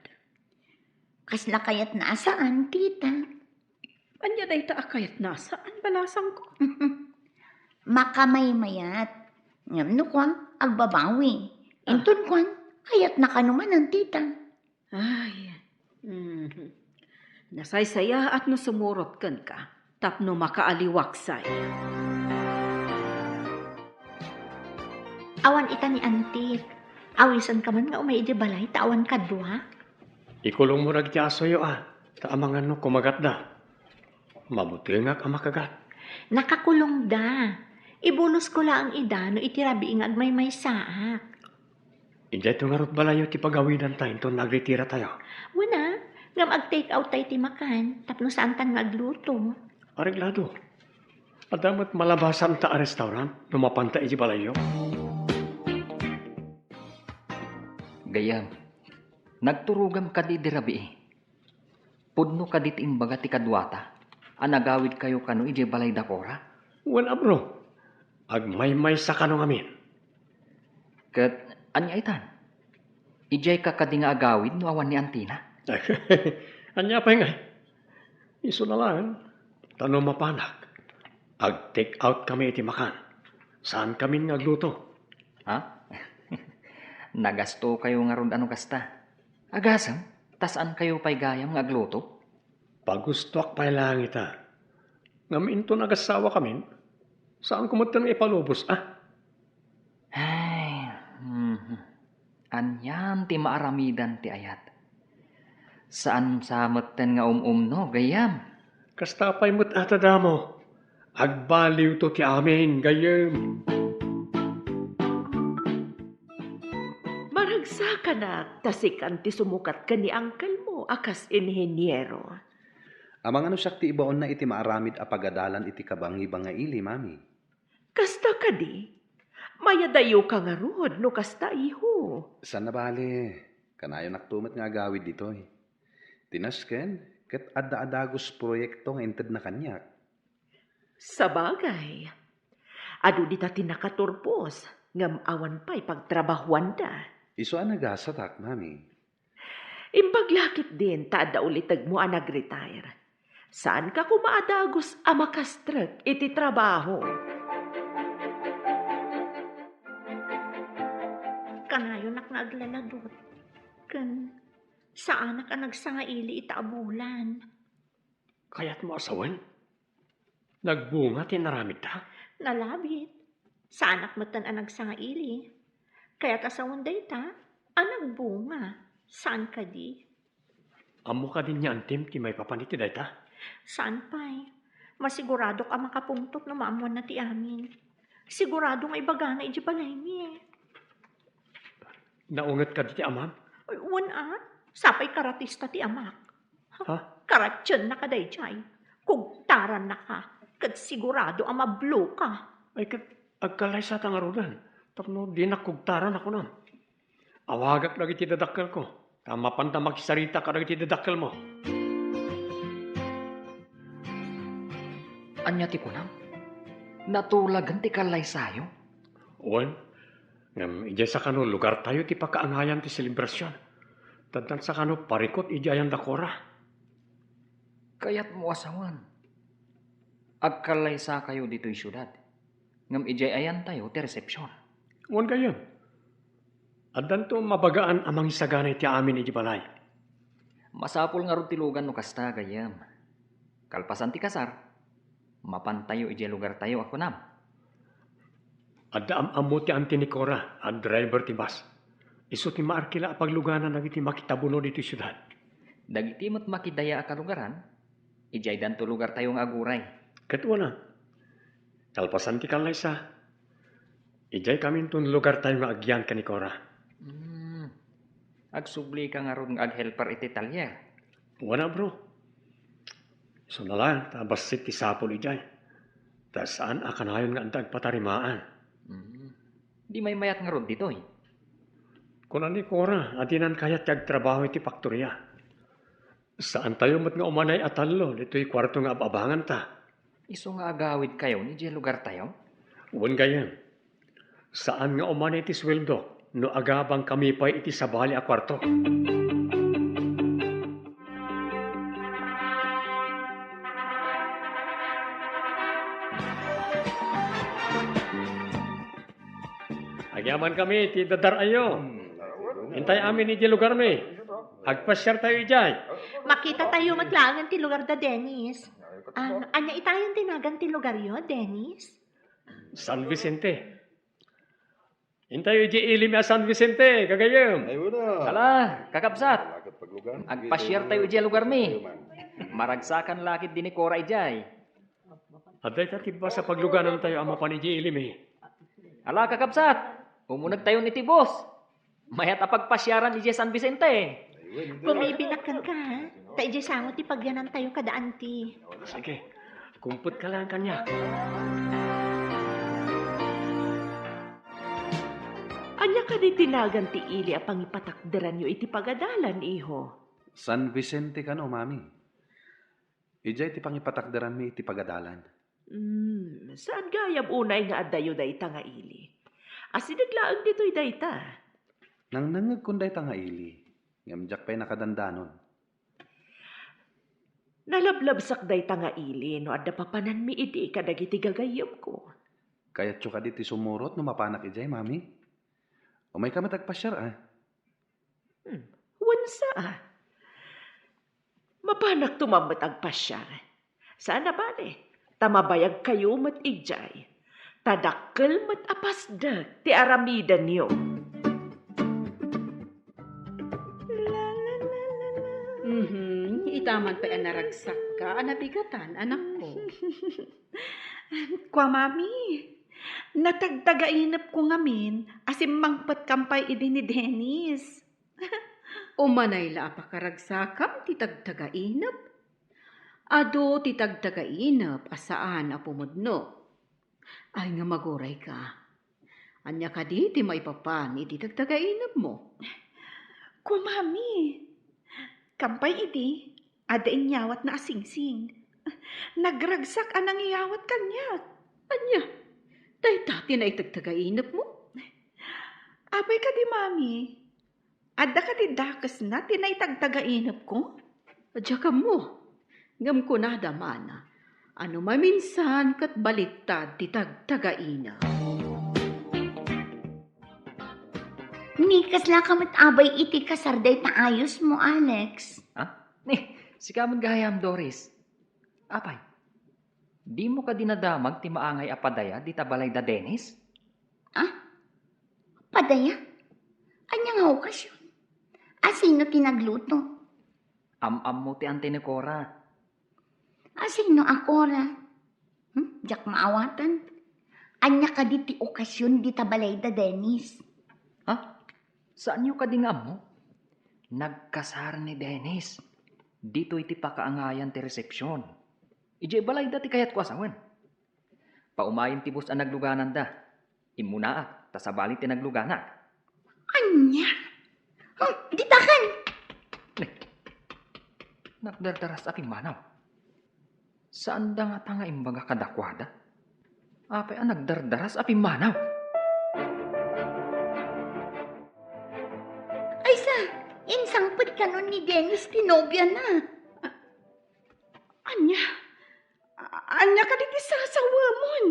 Kasla kayatna a saan, Tita. Ania dayta a kayatna a saan, balasangko? Makamaymayat. Ngem no kuan, agbabawi. Ah. Inton kuan, kayatna kano manen, Tita. Ay, mhm. Nasaysayaat no sumurot kenka tapno makaaliwaksay. Awan ita ni Antit. Awisanka man nga umay idiay balay ta awan kaduak. Ikulongmo dagiti asoyo a, ta amangan no kumagatda. Mabutengak a makagat. Nakakulongda. Ibulosko laeng ida no iti rabii nga agmaymaysaak. Idiayto ngarud balayyo ti pagawidanta inton nagritiratayo. Wen a, ngem ag-take out tayo ti makan, tapno saantan nga agluto. Areglado. Adda met malabasanta a restaurant no mapanta iti balayyo. Gayyem, nagturogam kadi idi rabii? Pudno kadi ti imbaga ti kaduata a nagawidkayo kano idiay balay da Cora? Wen a, bro. Agmaymaysa kano ngamin. Ket ania itan? Idiayka kadi nga agawid no awan ni Antina? Ania pay ngay? Isuna laeng, ta no mapanak, ag-take out kami iti makan. Saan kami nga agluto. Ha? Nagastokayo ngarud a no kasta? Agasem, ta saankayo pay gayam nga agluto? Pagustoak pay laeng ita. Ngem inton agasawa kamin, saanko metten nga ipalubos, a? Ay, mhm. Anian ti maaramidan ti ayat? Saan sa metten nga um-umno, gayyem? Kasta pay met a ta damo. Agbaliwto ti amin, gayyem. Maragsakanak, ta sikan ti sumukat ken ni uncle mo a kas inheniero. Amangan no siak ti ibaonna iti maaramid a pagadalan iti kabangibangaili, Mami. Kasta kadi? Mayadayoka ngarud no kasta, iho. Saan a bale, kanayonakto met nga agawid ditoy. Ti nasken, ket adda a dagus proyekto nga intedna kaniak. Sabagay, adu dita ti nakaturpos, ngem awan pay pagtrabahuanda. Isu a nagasatak, Mami. Imbag la ketdin ta adda ulitegmo a nag-retire. Saanka koma a dagus a makastrek iti trabaho. Kanayonak nga aglaladot. Ken saanak a nagsangaili ita a bulan. Kayatmo a sawen? Nagbunga ti inaramidta? Nalabit. Saanak metten a nagsanga ili. Kayat a sawen dayta a nagbunga. Saan kadi? Ammo kadi ni Antim ti maipapan iti dayta? Saan pay. Masiguradok a makapungtot no maammoanna ti amin. Sigurado nga ibagana idiay balaymi. Naunget kadi ti amam? Ay, wen a. Sapay karatista ti amak. Ha? Karatiennaka daydiay. Kugtarannaka. Ket sigurado a mabloka. Ay, ket agkallaysata ngaruden. Tapno dinak kugtaran a kunam. Awagak dagiti dadakkelko, ta mapanda makisarita kadagiti dadakkelmo. Ania ti kunam? Natulagen ti kallaysayo? Wen, ngem idiay sakano lugartayo ti pakaangayan ti selebrasion. Taddan sakano parikut idiay ayan da Cora. Kayatmo a sawen, agkallaysakayo ditoy siudad, ngem idiay ayantayo ti resepsion. Wen gayyem. Addanto mabagaan a mangisagana iti amin iti balay. Masapul ngarud ti lugan no kasta, gayyem. Kalpasan ti kasar, mapantayo idiay lugartayo a kunam. Adda am-ammo ti anti ni Cora a driver ti bus. Isu ti maarkila a pagluganan dagiti makitabuno ditoy siudad. Dagiti met makidaya a kalugaran, idiay danto lugartayo nga aguray. Ket wen a, kalpasan ti kallaysa, idiay kaminton lugartayo nga agyan ken ni Cora. Hmm. Agsublika ngarud nga aghelper iti talyer? Wen a, bro. Isuna laeng ta bassit ti sapul idiay. Ta saan a kanayon nga adda agpatarimaan. Hmm. Di maymayat ngarud ditoy? Kuna ni Cora a dinan kayat ti agtrabaho iti faktoria. Saantayo met nga umanay a tallo ditoy kuarto nga ab-abanganta. Isu nga agawidkayon idiay lugartayo? Wen gayyem. Saan nga umanay ti sueldo no agabangkami pay iti sabali a kuarto. Agyamankami iti dadar-ayo. Intay amin idiay lugarmi. Agpasiartayo idiay. Makitatayo met laengen ti lugar da Dennis. Ah, ania itayon ti nagan ti lugaryo, Dennis? San Vicente. Intayo idiay ili mi a San Vicente, gagayyem. Ay, wala. Ala, kakabsat. Wala ket paglugan. Agpasiartayo idiay lugarmi. Maragsakan la ketdi ni Cora idiay. Adda ita ti bus a pagluganantayo a mapan idiay ili mi. Ala, kakabsat. Umunegtayon iti bus. Mayat a pagpasiaran idiay San Vicente. Bumibinakkan ka, ha? Ta idiay sango ti pagyanantayo kada anti. Sige, kumpet ka lang kaniak. Ania kadi ti nagan ti ili a pangipatakderanyo iti pagadalan, iho? San Vicente kano, Mami. Idiay ti pangipatakderanmi iti pagadalan. Hmm, saan gayam unay nga addayo dayta nga ili? Asideg laeng ditoy dayta. Nangnengngegkon dayta nga ili, ngem diak pay nakadandanon. Nalablabsak dayta nga ili no adda papananmi idi kadagiti gagayyemko. Kayatyo kadi ti sumurot no mapanak idiay, Mami? Umayka met agpasiar, a? Hmm, wen sa, a? Mapanakto man met agpasiar. Saan a bale, ta mabayagkayo met idiay. Ta dakkel met a pasdek ti aramidenyo. Mhm, ita man pay a naragsakka a nabigatan, anakko. Kua, Mami, natagtagainepko ngamin a simmangpetkam pay idi ni Dennis. Umanay la a pakaragsakam ti tagtagainep. Adu ti tagtagainep a saan a pumudno. Ay nga magurayka. Ania kadi ti maipapan iti tagtagainepmo? Kua, Mami, kam pay idi, adda inyawatna a singsing. Nagragsak a nangiyawat kaniak. Ania? Dayta ti naitagtagainepmo? Apay kadi, Mami? Adda kadi dakesna ti naitagtagainepko? Diak ammo. Ngem kunada man a no maminsan ket baliktad ti tagtagainep. Ni, kaslaka met abay iti kasar dayta ayosmo, Alex? Ha? Ni, sika met gayam, Doris. Apay? Dimo kadi nadamag ti maangay a padaya dita balay da Dennis? Ah? Padaya? Ania nga okasion? Asino ti nagluto? Am-ammo ti anti ni Cora. Asino a Cora? Hmm? Diak maawatan. Ania kadi ti okasion dita balay da Dennis? Ha? Saanyo kadi nga ammo? Nagkasar ni Dennis. Ditoy ti pakaangayan ti resepsyon. Idiay balayda ti kayatko a sawen. Paumayen ti bus a naglugananda. Immunaak, ta sabali ti nagluganak. Ania? Hmm, ditakan! Ne, nagdardaras a pimmanaw. Saanda ngata nga imbaga kadakuada? Apay a nagdardaras a pimmanaw? Aysa, insangpet kanon ni Dennis ti nobiana. Ania? A-, ania kadi ti sasawemon?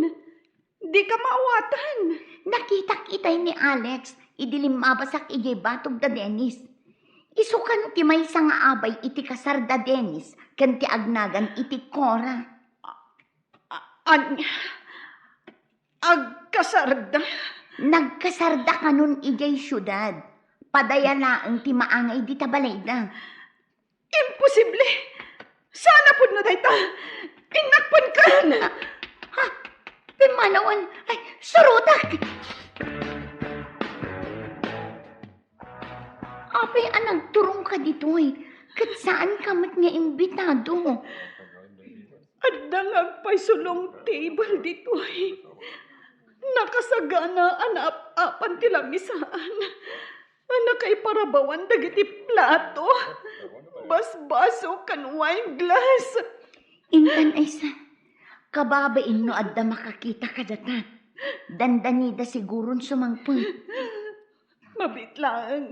Dika maawatan. Nakitak itay ni Alex idi limmabasak idiay batog da Dennis. Isu kano ti maysa nga abay iti kasar da Dennis ken ti agnagan iti Cora. A-, ania? Agkasarda? Nagkasarda kanon idiay siudad. Padaya laeng ti maangay dita balayda. Imposible! Saan a pudno dayta? Innakpenkan! Ah, ha? Pimmanawan? Ay, surotak! Apay a nagturongka ditoy, ket saanka met nga imbitado? Adda nga agpayso long table ditoy. Nakasagana a naap-apan ti lamisaan. A nakaiparabawan dagiti plato, basbaso, ken wine glass. Intan, Aysa, kababain no adda makakita kadata. Dandanida siguron sumangpet. Mabiit laeng.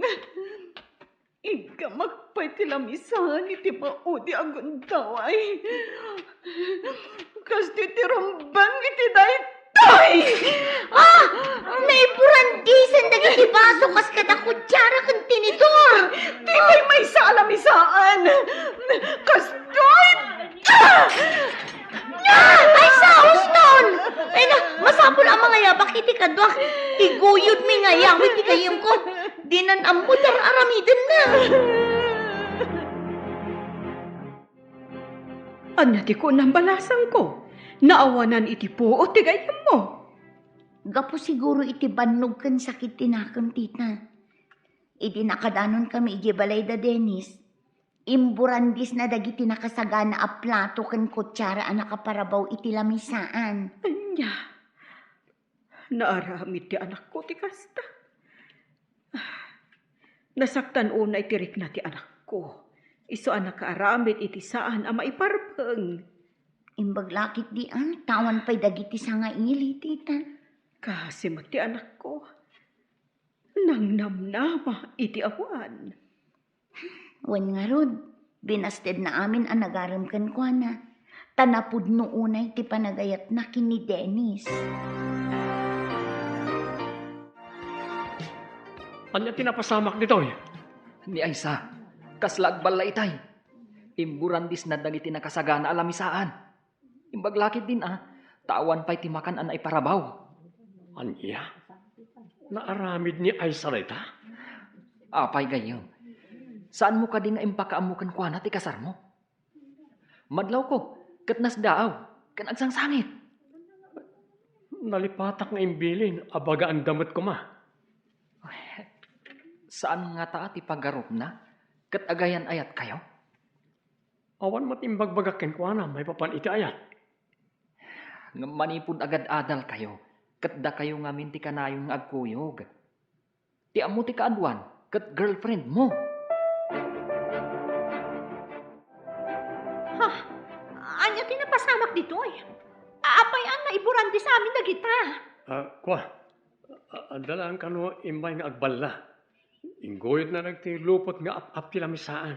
Iggamak pay ti lamisaan iti maudi a gundaway. Kas ti tirumbeng iti daytoy! Ah! Naiburandisen dagiti baso kas kada kutsara ken tinidor! Ti maymaysa a lamisaan! Kastoy! Ah! Ah! Ay, sauston! Ay na, masapul a mangayabak iti kaduak. Iguyodmi nga ayawit ti gayyemko. Dinan ammo ti ar-aramidenna. Ania ti kunam, balasangko? Naawanan iti puot ti gayyemmo. Gapu siguro iti bannog ken sakit ti nakem, tita. Idi nakadanon kami idiay balay da Dennis, imburandisna dagiti nakasagana a plato ken kutsara a nakaparabaw iti lamisaan. Ania? Naaramid ti anakko ti kasta. Nasaktan unay ti rikna ti anakko. Isu a nakaaramid iti saan a maiparbeng. Imbag la ketdi a, ta awan pay dagiti sangaili, tita. Kaasi met ti anakko. Nangnamnama iti awan. Wen ngarud, binastedna amin a nagarem kenkuana, ta napudno unay ti panagayatna ken ni Dennis. Ania ti napasamak ditoy? Ni Aysa, kasla agballa itay. Imburandisna dagiti nakasagana a lamisaan. Imbag la ketdin a, ta awan pay ti makan a naiparabaw. Ania? Naaramid ni Aysa dayta? Apay gayyem, saanmo kadi nga impakaammo kenkuana ti kasarmo? Madlawko, ket nasdaaw, ken agsangsangit. Nalipatak nga imbilin a bagaanda met koma. Saan ngata ti paggarupna, ket agayan-ayatkayo? Awan met imbagbagak kenkuana maipapan iti ayat. Ngem manipud agad-adalkayo, ket dakayo ngamin ti kanayon nga agkuyog. Ti ammo ti kaaduan, ket girlfriendmo. Ha? Ania ti napasamak ditoy? Apay a naiburandis amin dagita? Ah, kua, a-, adda laeng kano immay nga agballa. Ingguyodna dagiti lupot nga ap-ap ti lamisaan.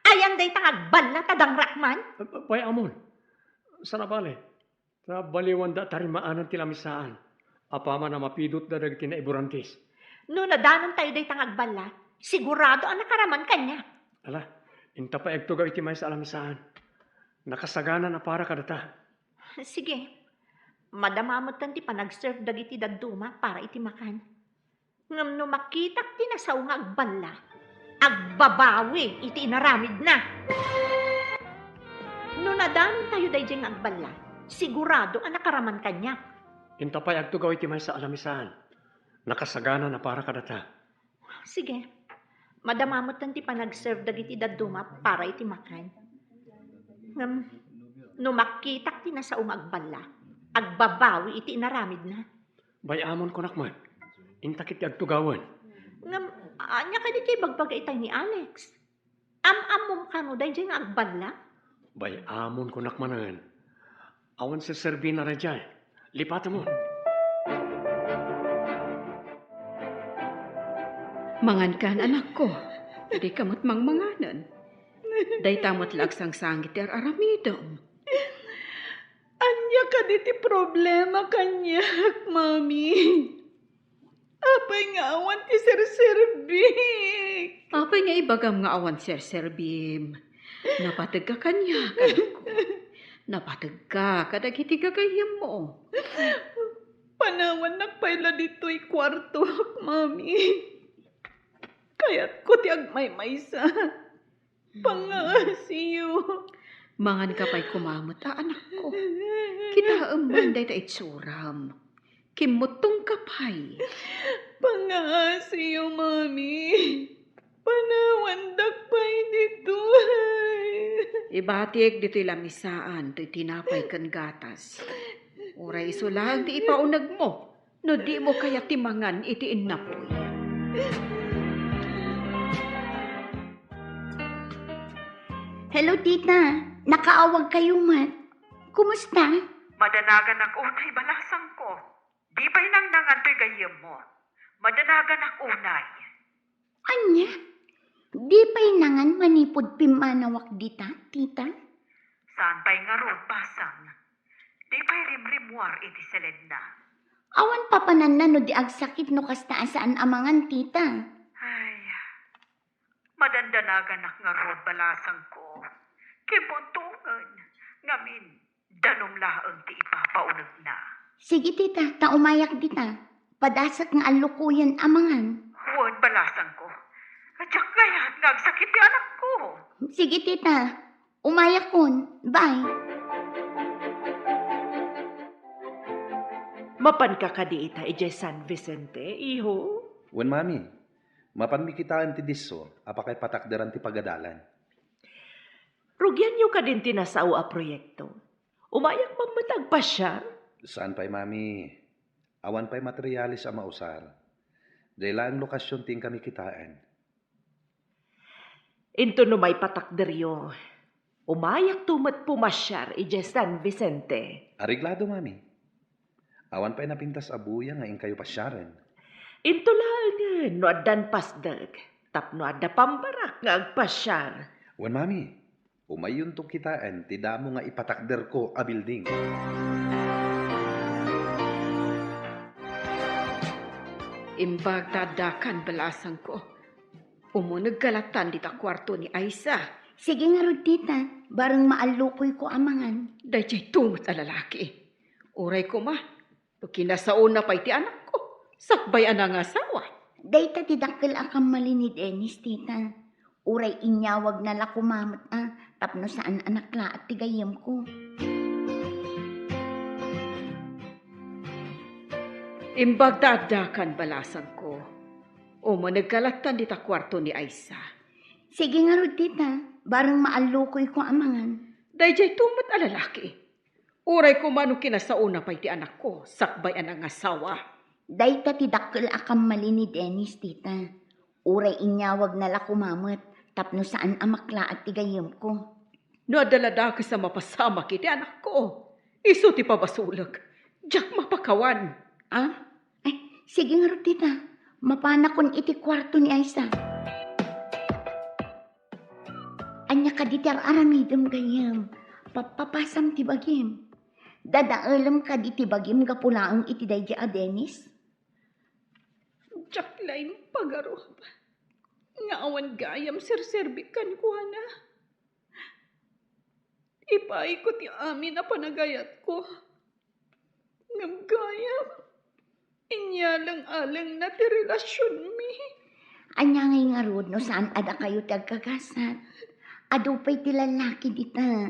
Ayan dayta nga agballa ta dangrakman? Pay amon. Sana bale, ta baliwanda a tarimaanan ti lamisaan. Apaman a mapidutda dagiti naiburantis. No nadanontayo dayta nga agballa, sigurado a nakaraman kaniak. Ala, inta pay agtugaw iti maysa a lamisaan. Nakasagana a para kadata. Sige, madama metten ti panag-serve dagiti dadduma para iti makan. Ngem no makitak ti nasao nga agballa, agbabawi iti inaramidna. No nadanontayo daydiay nga agballa, sigurado a nakaraman kaniak. Inta pay agtugaw iti maysa a lamisaan. Nakasaganana para kadata. Sige. Madama metten ti panag-serve dagiti dadduma para iti makan. Ngem, no makitak ti nasao nga agballa, agbabawi iti inaramidna. Bay-amon kunak met. Inta ket ti agtugawen. Ngem, ania kadi ti ibagbaga itay ni Alex? Am-ammom kano daydiay nga agballa? Bay-amon kunak manen. Awan serserbina daydiay. Lipatemon. Mangankan, anakko. Dika met mangmanganen. Dayta met la agsangsangit ti ar-aramidem. Ania kadi ti problema kaniak, Mami? Apay nga awan ti serserbik? Apay nga ibagam nga awan serserbim? Napategka kaniak, anakko. Napategka kadagiti gagayyemmo. Panawannak pay la ditoy kuartok, Mami. Kayatko ti agmaymaysa. Pangaasiyo. Manganka pay koma met a, anakko. Kitaem man dayta itsuram. Kimmuttongka pay. Pangaasiyo, Mami. Panawandak pay ditoy. Ibatik ditoy lamisaan toy tinapay ken gatas. Uray isu laeng ti ipaunegmo. No dimo kayat ti mangan iti innapoy. Hello, tita. Nakaawagkayo met. Kumusta? Madanaganak unay, balasangko. Di pay nangnangan toy gayyemmo. Madanaganak unay. Ania? Di pay nangan manipud pimmanawak dita, tita? Saan pay ngarud, basang. Di pay rimrimmuar iti seledna. Awan papananna no di agsakit no kasta a saan a mangan, tita. Ay, madandanaganak ngarud, balasangko. Kimbuntongen, ngamin, danum laeng ti ipapaunegna. Sige, tita, ta umayak dita. Padasek nga allukoyen a mangan. Wen, balasangko. Diak kayat nga agsakit ti anakko. Sige, tita. Umayakon. Bye. Mapanka kadi ita idiay San Vicente, iho? Wen, Mami. Mapanmi kitaen ti disso a pakaipatakderan ti pagadalan. Rugianyo kadin ti nasao a proyekto? Umayak man met agpasiar? Saan pay, Mami. Awan pay materiales a mausar. Diay laeng lokasion ti inkami kitaen. Inton no maipatakderyo, umayakto met pumasiar idiay San Vicente. Areglado, Mami. Awan pay napintas a buyang nga inkayo pasiaren. Into laengen no addan pasdek tapno adda pambarak nga agpasiar. Wen, Mami, umayyonto kitaen ti damo nga ipatakderko a building. Imbag ta addakan, balasangko. Umunegka lattan dita kuarto ni Aisa. Sige ngarud, tita. Bareng maallukoyko a mangan. Daydiay tumet a lalaki. Uray koma, no kinasaona pay ti anakko, sakbay a nangasawa. Dayta ti dakkel a kammali ni Dennis, tita. Uray inyawagna la koma met a tapno saan a naklaat ti gayyemko. Imbag ta addakan, balasangko. Umunegka lattan dita kuarto ni Aisa. Sige ngarud, tita. Bareng maallukoyko a mangan. Daydiay tumet a lalaki. Uray koma no kinasaona pay ti anakko, sakbay a nangasawa. Dayta ti dakkel a kammali ni Dennis, tita. Uray inyawagna la koma met tapno saan a maklaat ti gayyemko. No adda la dakes a mapasamak iti anakko, isu ti pabasolek. Diak mapakawan. Ah? Ay, sige ngarud, tita. Mapanakon iti kuarto ni Aisa. Ania kadi ti ar-aramidem, gayyem? Pappapasam ti bagim. Dadaelem kadi ti bagim gapu laeng iti daydi a Dennis? Diak la impagarup nga awan gayam serserbik kenkuana. Ipaayko ti amin a panagayatko. Ngem gayam, inyaleng-alengna ti relasionmi. Ania ngay ngarud no saan a dakayo ti agkagasat? Adu pay ti lallaki dita.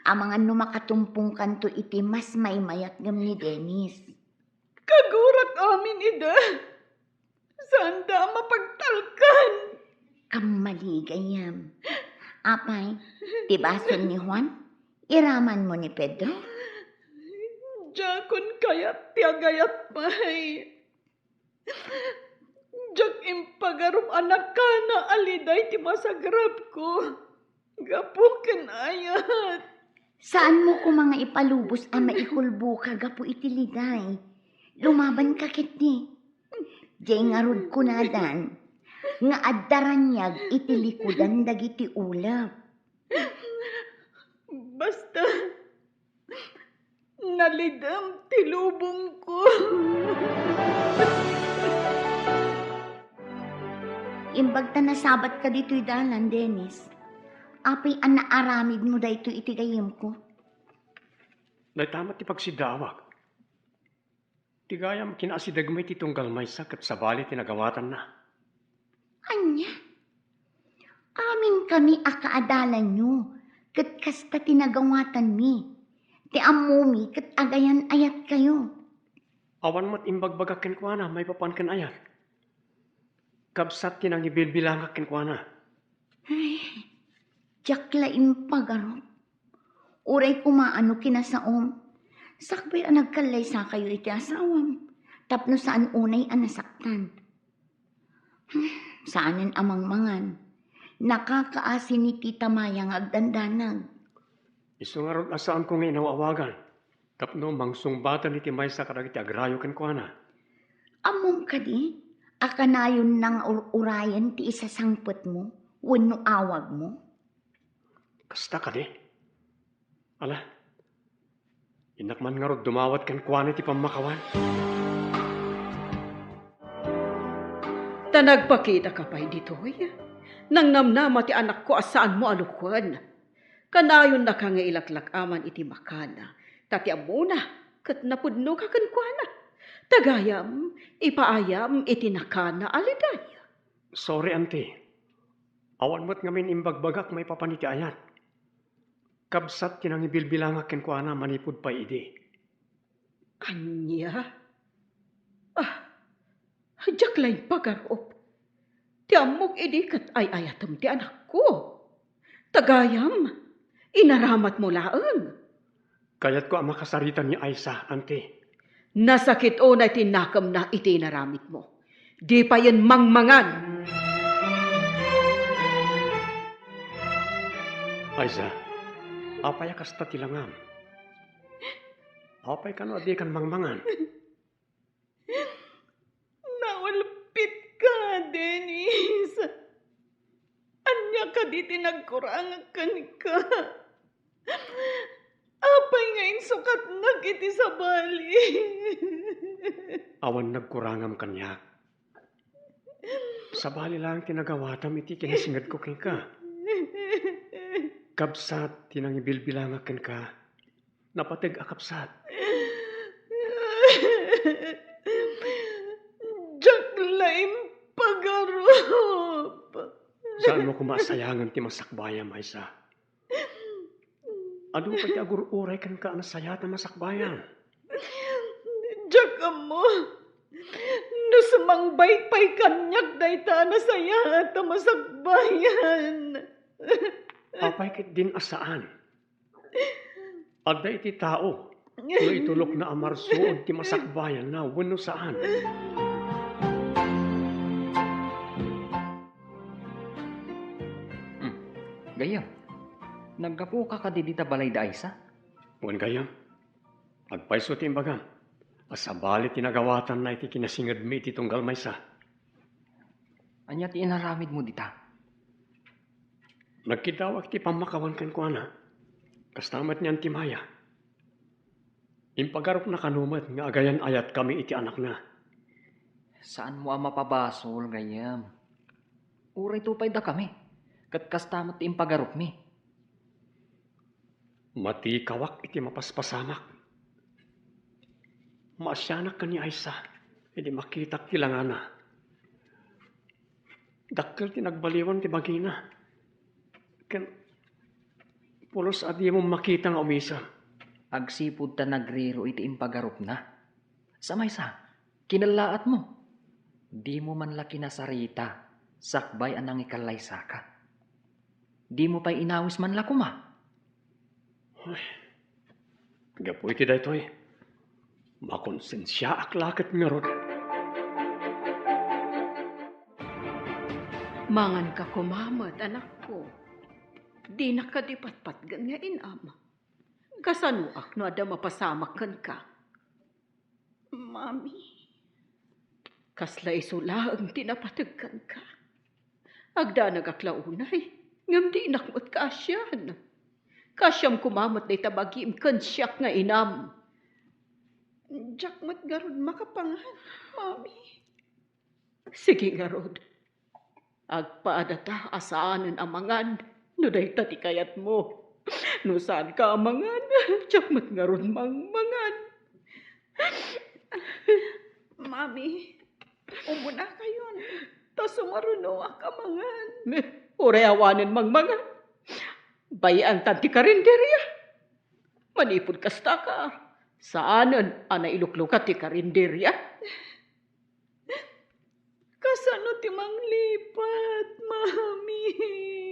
Amangan no makatumpongkanto iti mas maimayat ngem ni Dennis. Kagurak amin ida. Saanda a mapagtalkan. Kammali gayam. Apay, ti basol ni Juan, iramanmo ni Pedro? Diakon kayat ti agayat pay. Diak impagarup a nakana a liday ti masagrapko. Gapu ken ayat. Saanmo koma nga ipalubos a maikulboka gapu iti liday. Lumabanka ketdi. Diay ngarud kunadan nga adda raniag iti likudan dagiti ulep. Basta, nalidem ti lubongko. Imbag ta nasabatka ditoy dalan, Dennis. Apay a naaramidmo daytoy iti gayyemko? Dayta met ti pagsiddaawak. Ti gayam, kinaasidegmi ti tunggal maysa ket sabali ti nagawatanna. Ania? Aminkami a kaadalanyo, ket kasta ti nagawatanmi. Ti ammomi ket agayan-ayatkayo. Awan met imbagbagak kenkuana maipapan ken ayat. Kabsat ti nangibilbilangak kenkuana. Ay, diak la impagarup. Uray koma no kinasaom, sakbay a nagkallaysakayo iti asawam, tapno saan unay a nasaktan. Saanen a mangmangan. Nakakaasi ni Tita Maya nga agdandanag. Isu ngarud a saanko nga inaw-awagan tapno mangsungbaten iti maysa kadagiti agrayo kenkuana. Ammom kadi a kanayonna nga ur-urayen ti isasangpetmo wenno awagmo? Kasta kadi? Ala, innak man ngarud dumawat kenkuana iti pammakawan. Ta nagpakitaka pay ditoy, nangnamnama ti anakko a saanmo a lukuen. Kanayonnaka nga ilaklak-aman iti makana, ta ti ammona ket napudnoka kenkuana. Ta gayam, ipaayam iti nakana a liday. Sorry, Auntie. Awan met ngamin imbagbagak maipapan iti ayat. Kabsat ti nangibilbilangak kenkuana manipud pay idi. Ania? Ah, diak la impagarup. Ti ammok idi ket ay-ayatem ti anakko. Ta gayam, inaramatmo laeng. Kayatko a makasarita ni Aiza, Auntie. Nasakit unay ti nakemna iti inaramidmo. Di payen mangmangan. Aiza, apay a kasta ti langam? Apay kano a dikan mangmangan? Naulpitka, Dennis. Ania kadi ti nagkurangak kenka? Apay nga insukatnak iti sabali? Awan nagkurangam kaniak. Sabali laeng ti nagawatam iti kinasingedko kenka. Kabsat ti nangibilbilangak kenka. Napateg a kabsat. Diak la impagarup. Saanmo koma a sayangen ti masakbayam, Aiza? Adu pay ti agur-uray kenka a nasayaat a masakbayan. Diak ammo no sumangbay pay kaniak dayta a nasayaat a masakbayan. Apay ketdin a saan? Adda iti tao no itulokna a marsuod ti masakbayanna wenno saan. Hmm. Gayyem, naggapuka kadi dita balay da Aiza? Wen gayyem, agpayso ti imbagam a sabali ti nagawatanna iti kinasingedmi iti tunggal maysa. Ania ti inaramidmo dita? Nagkiddawak ti pammakawan kenkuana. Kasta met ni Auntie Maya. Impagarupna kano met nga agayan-ayatkami iti anakna. Saanmo a mapabasol, gayyem. Uray to pay dakami, ket kasta met ti impagarupmi. Matikawak iti mapaspasamak. Maasianak ken ni Aisa idi makitak ti langana. Dakkel ti nagbaliwan ti bagina. Ken pulos a dimo makita nga umisem. Agsipud ta nagriro iti impagarupna. Sa maysa, kinellaatmo. Dimo man la kinasarita sakbay a nangikallaysaka. Dimo pay inawis man la koma. Ay, gapu iti daytoy, makonsensiaak la ket ngarud. Manganka koma met, anakko. Dinak kadi patpatgen nga inam. Kasanoak no adda mapasamak kenka? Mami, kasla isu laeng ti napateg kenka. Agdanagak la unay, ngem dinak met kaasian. Kaasiam koma met dayta bagim ken siak nga inam. Diak met ngarud makapangan, Mami. Sige ngarud. Agpadata a saanen a mangan no dayta ti kayatmo. No saanka a mangan, diak met ngarud mangmangan. Mami, umunakayon, ta sumarunoak a mangan. Uray awanen mangmangan. Bay-antan ti karinderia. Manipud kastaka, saanen a nailuklukat ti karinderia. Kasano ti manglipat, Mami?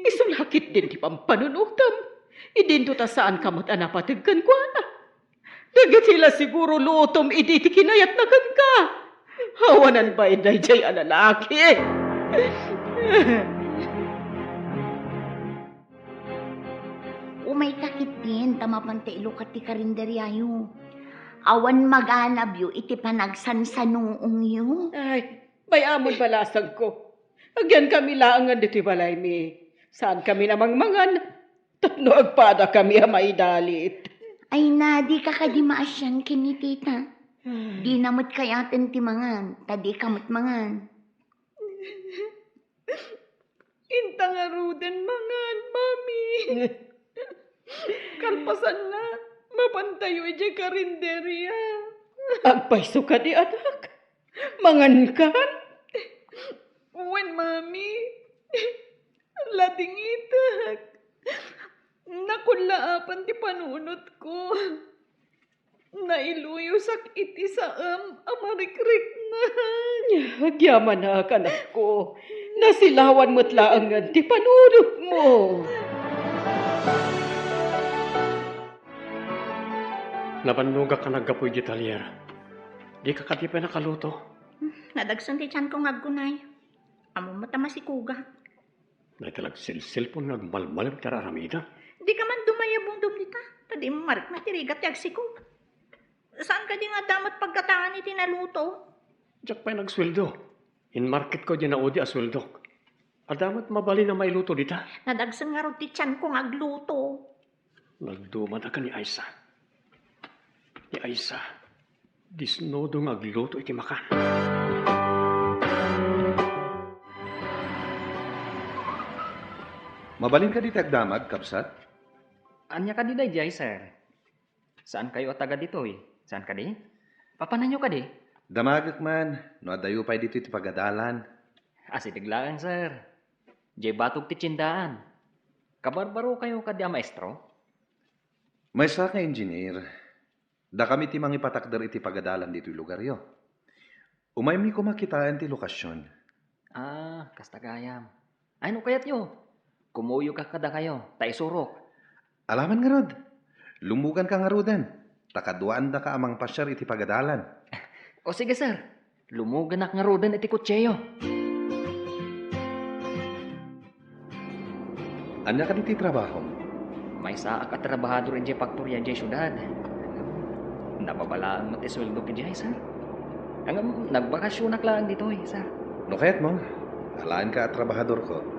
Isu la ketdin ti pampanunotem. Idinto ta saanka met a napateg kenkuana. Dagiti la siguro lutom idi ti kinayatna kenka. Awanan bain daydiay a lalaki. Umayka ketdin ta mapanta ilukat ti karinderiayo. Awan maganabyo iti panagsansanuongyo. Ay, bay-amon balasangko. Agyankami laengen ditoy balaymi. Saankami a mangmangan tapno agpadakami a maidalit. Ay na, dika kadi maasian ken ni tita. Dina met kayaten ti mangan, ta dika met mangan. Inta ngaruden mangan, Mami. Kalpasanna, mapantayo idiay karinderia. Agpayso kadi, anak. Mangankan? Wen, Mami. Ladingitek. Nakullaapan ti panunotko. Nailuyosak iti saem a marikriknak. Agyamanak, anakko. Nasilawan met laengen ti panunotmo. Nabannogak a naggapu idiay talyer. Dika kadi pay nakaluto? Nadagsen ti tianko nga aggunay. Ammom met a masikogak. Dayta la agselselpon nga agmalmalem ti ar-aramidem. Dika man dumayabungdom dita, ta di marikna ti rigat ti agsikog. Saan kadi nga adda met paggatangan iti naluto? Diak pay nagsueldo. Inmarketko diay naudi a sueldok. Adda met mabalin a mailuto dita? Nadagsen ngarud ti tianko nga agluto. Nagdumadak ni Aisa. Ni Aisa, disnudo nga agluto iti makan. Mabalin kadi ti agdamag, kabsat? Ania kadi daydiay, sir? Saan kayo a taga ditoy? Saan kadi? Papananyo kadi? Damagek man, no adayo pay ditoy ti pagadalan. Asideg laeng, sir. Diay batog ti tiendaan. Kabarbaro kayo kadi a maestro? Maysa nga engineer. Dakami ti mangipatakder iti pagadalan ditoy lugaryo. Umaymi koma kitaen ti lokasion. Ah, kasta gayam. Ay, no kayatyo, kumuyogka kadakayo, ta isurok. Alaman ngarud, lummuganka ngaruden, ta kaduaandaka a mangpasiar iti pagadalan. O sige, sir. Lumuganak ngaruden iti kotseyo. Ania kadi ti trabahom? Maysaak a trabahador idiay faktoria idiay siudad. Nababa laeng met ti sueldok idiay, sir. Ngem nagbakasionak laeng ditoy, sir. No kayatmo, alaenka a trabahadorko.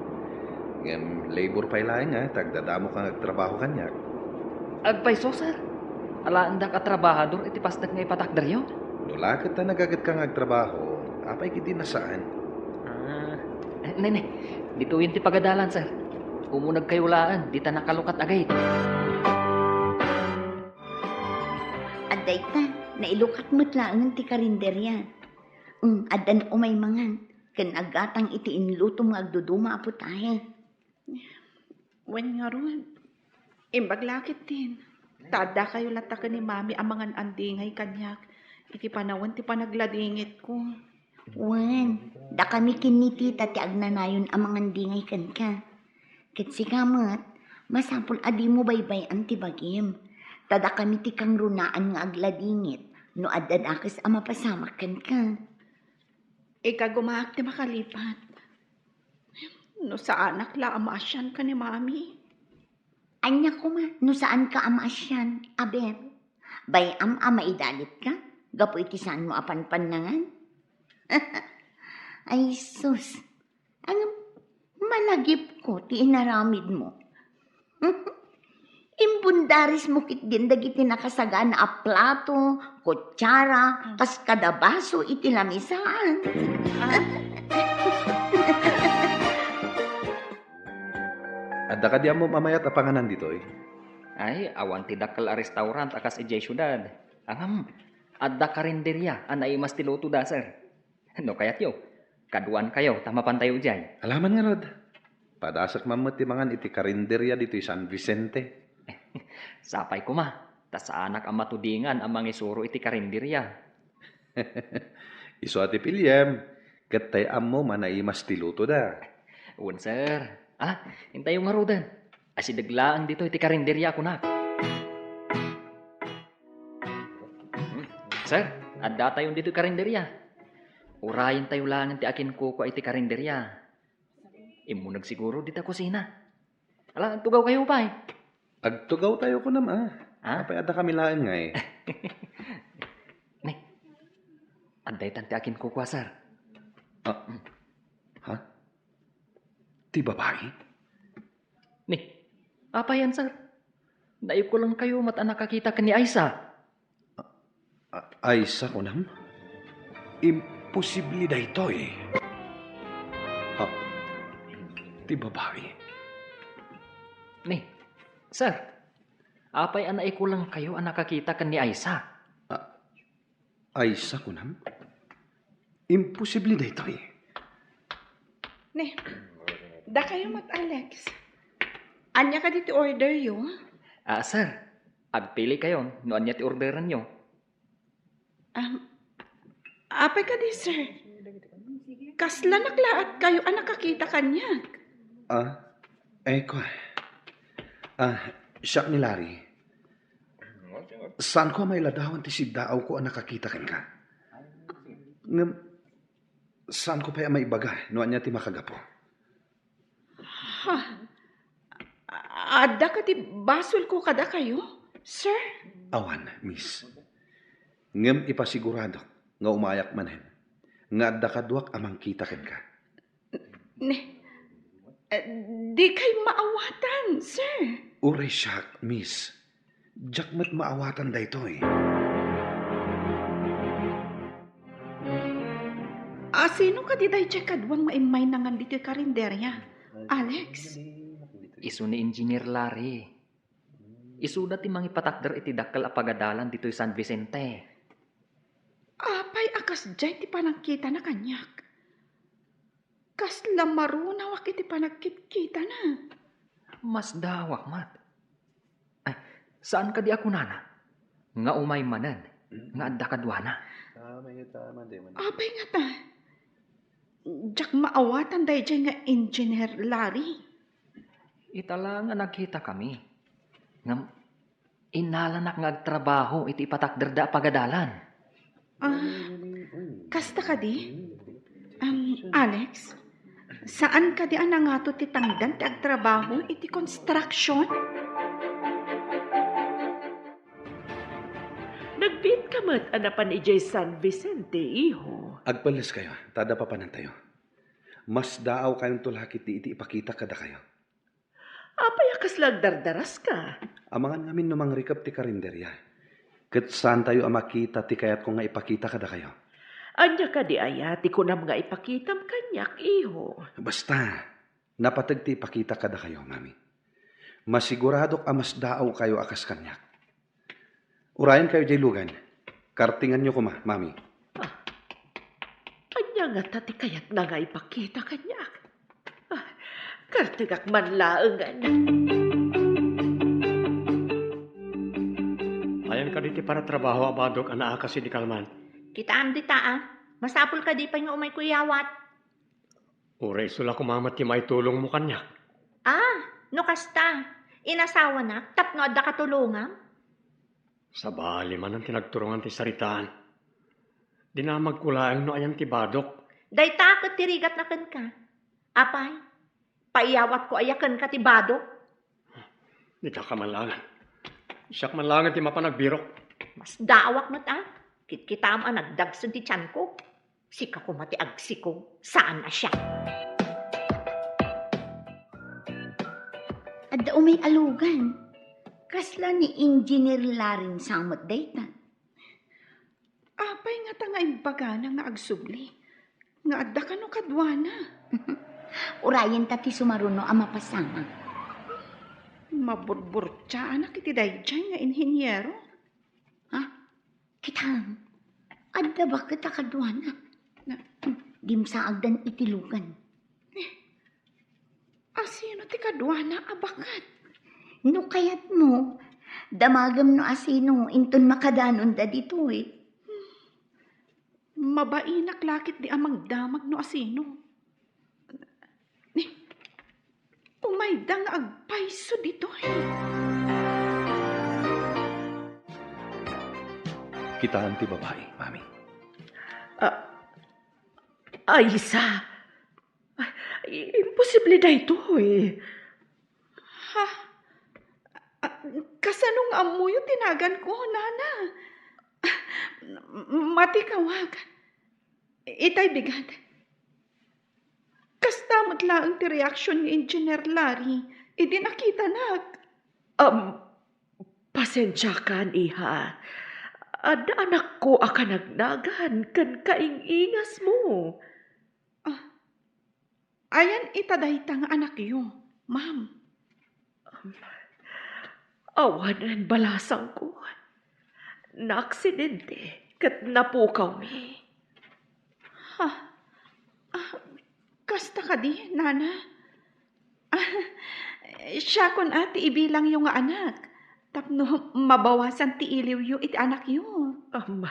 Ngem labor pay laeng, a, ta agdadamoka nga agtrabaho kaniak. Agpayso, sir. Alaendak a trabahador iti pasnek nga ipatakderyo. No la ket ta nagagetka nga agtrabaho, apay ketdi a saan? Ah, eh, ne, ne. Ditoyen ti pagadalan, sir. Umunegkayo laeng, dita nakalukat a gate. Dayta, nailukat met laengen ti karinderia. Mm, addan umay mangan, ken aggatang iti inlutom nga agduduma a putahe. Wen ngarud, imbag la ketdin, ta addakayo latta ken ni Mami a mangan-andingay kaniak iti panawen ti panagladingitko. Wen, dakami ken ni Tita ti agnanayon a mangandingay kenka. Ket sika met, masapul a dimo baybay-an ti bagim. Ta dakami ti kangrunaan nga agladingit no adda dakes a mapasamak kenka. Ikagumaak ti makalipat. No saanak la a maasian ken ni Mami. Ania koma no saanka a maasian, aber? Bay-am a maidalitka gapu iti saanmo a panpannangan? Ay sus, ngem malagipko ti inaramidmo. Imbundarismo ketdin dagiti nakasagana a plato, kutsara, kas kada baso iti lamisaan. Adda kadi ammom a mayat a panganan ditoy? Ay, awan ti dakkel a restaurant a kas idiay siudad. Ngem, adda karinderia a naimas ti lutoda, sir. No kayatyo, kaduankayo ta mapantayo idiay. Alaman ngarud. Padasek man met ti mangan iti karinderia ditoy San Vicente. Sapay koma, ta saanak a matudingan a mangisuro iti karinderia. Isu a ti piliem, ket tay ammom a naimas ti lutoda. Wen, sir. Ala, intayo ngaruden. Asideg laeng ditoy ti karinderia a kunak. Sir, addatayon ditoy karinderia. Urayentayo laengen ti akinkukua iti karinderia. Immuneg siguro dita kusina. Ala, agtugawkayo pay. Agtugawtayo kunam, a. Ha? Apay, addakami laeng ngay. Ni, adda itan ti akinkukua, sir. Ah, ha? Ti babai? Ni, apayan, sir? Naikulangkayo met a nakakita ken ni Aisa. A-, Aisa, kunam? Imposible daytoy. Ha? Ti babai? Ni, sir, apay a naikulangkayo a nakakita ken ni Aisa? A-, Aisa, kunam? Imposible daytoy. Ni, dakayo met, Alex. Ania kadi ti orderyo? Ah, sir, agpilikayon no ania ti orderanyo. Um, apay kadi, sir? Kasla naklaatkayo a nakakita kaniak? Ah, ay ko. Ah, siak ni Larry. Saanko a mailadawan ti siddaawko a nakakita kenka. Ngem, saanko pay a maibaga no ania ti makagapu. Ha? Adda kadi basolko kadakayo, sir? Awan, miss. Ngem ipasiguradok nga umayak manen, nga adda kaduak a mangkita kenka. Ne, eh, dikay maawatan, sir. Uray siak, miss. Diak met maawatan daytoy. A, sino kadi daydiay kaduam nga immay nangan ditoy karinderia, Alex? Isu ni Engineer Larry. Isuda ti mangipatakder iti dakkel a pagadalan ditoy San Vicente. Apay a kasdiay ti panangkitana kaniak? Kasla marunawak iti panagkitkitana. Masdaawak met. Ay, saan kadi a kunana nga umay manen nga adda kaduana? Apay ngata? Diak maawatan daydiay nga Engineer Larry. Ita la nga nagkitakami. Ngem innalanak nga agtrabaho iti ipatakderda a pagadalan. Ah, kasta kadi? Um, Alex, saan kadi a nangato ti tangdan ti agtrabaho iti construction? Nagbiitka met a napan idiay San Vicente, iho. Agpelleskayo, ta adda papanantayo. Masdaawkayonto la ketdi iti ipakitak kadakayo. Apay a kasla agdardaraska? Amangan ngamin no mangrikep ti karinderia. Ket saantayo a makita ti kayatko nga ipakita kadakayo. Ania kadi aya ti kunam nga ipakitam kaniak, iho? Basta, napateg ti ipakitak kadakayo, Mami. Masiguradok a masdaawkayo a kas kaniak. Urayenkayo diay lugan. Kartinganyo koma, Mami. Ah, ania ngata ti kayatna nga ipakita kaniak? Ah, kartingak man laengen. Ayan kadi ti panatrabaho a badok a naakasi ni Kalman? Kitaem dita, a. Masapul kadi pay nga umayko iyawat. Uray isu la koma met ti maitulongmo kaniak. Ah, no kasta, inasawanak tapno adda katulongam? Sabali manen ti nagturongan ti saritaan. Dinamagko laeng no ayan ti badok. Dayta ket ti rigatna kenka. Apay, paiyawatko aya kenka ti badok? Dika ka man laengen. Siak man laengen ti mapan agbirok. Masdaawak met, a. Kitkitaem a nagdagsed ti tianko. Sika koma ti agsikog, saan a siak. Adda umay a lugan. Kasla ni Engineer Larin sa met dayta. Apay ngata nga imbagana nga agsubli? Nga adda kano kaduana? Urayenta ti sumaruno a mapasamak. Maburburtiaanak iti daydiay nga inhiniero. Ha? Kitaem, adda baket a kaduana. Na, dimsaagdan iti lugan. Eh, asino ti kaduana a baket? No kayatmo, damagem no asino inton makadanonda ditoy. Mabainak la ketdi a mangdamag no asino. Ni, umayda nga agpayso ditoy. Kitaem ti babai, Mami. Ah, Aisa. Ay, imposible daytoy. Ha? Ah, kasano nga ammoyo ti naganko, nana? Ah, matikaw. Itay bigat. Kasta met laeng ti reaksion ni Engineer Larry idi nakitanak. Um, pasensiakan, iha. Adda anakko a kanagnagan ken kaing-ingasmo. Ah, ayan ita dayta nga anakyo, ma'am? Um, awanen balasangko. Naaksidente ket napukawmi. Ha? Ah, kasta kadi, nana? Ah, siakon a ti ibilangyo nga anak, tapno mabawasan ti iliwyo iti anakyo. Am,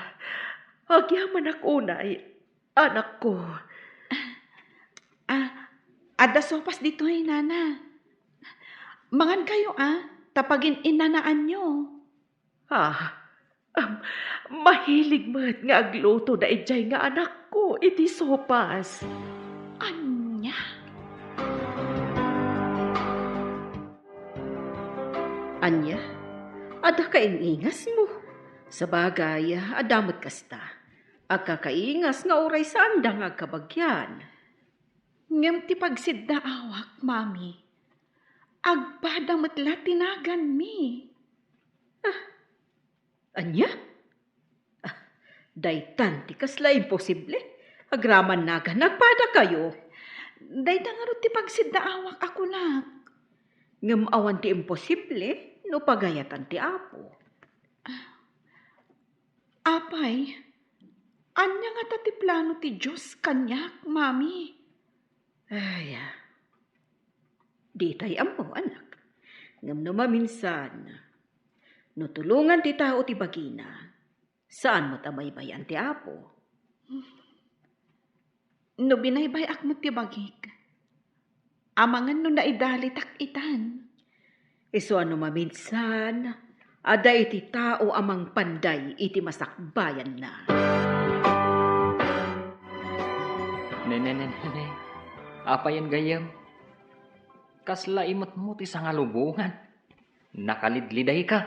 agyamanak unay, anakko. Ah, adda sopas ditoy, nana. Mangankayo a, ta pagin-innanaanyo. Ah, am, mahilig met nga agluto daydiay nga anakko iti sopas. Ania? Ania? Adda kaing-ingasmo? Sabagay, adda met kasta. Agkakaingas nga uray saanda nga agkabagian. Ngem ti pagsiddaawak, mami, agpada met la ti naganmi. Ah, ania? Ah, daytan ti kasla imposible. Agraman nagan, agpadakayo. Dayta ngarud ti pagsiddaawak a kunak. Ngem awan ti imposible no pagayatan ti Apo. Apay, ania ngata ti plano ti Dios kaniak, mami? Ay, ah. Ditay ammo, anak. Ngem no maminsan, no tulongan ti tao ti bagina, saan met a baybay-an ti Apo. No binaybay-ak met ti bagik, amangan no naidalitak itan. Isu a no maminsan, adda iti tao a mangpanday iti masakbayanna. Ne, ne, ne, ne, ne. Apayen gayyem? Kasla imetmo ti sangalubongan. Nakalidlidayka.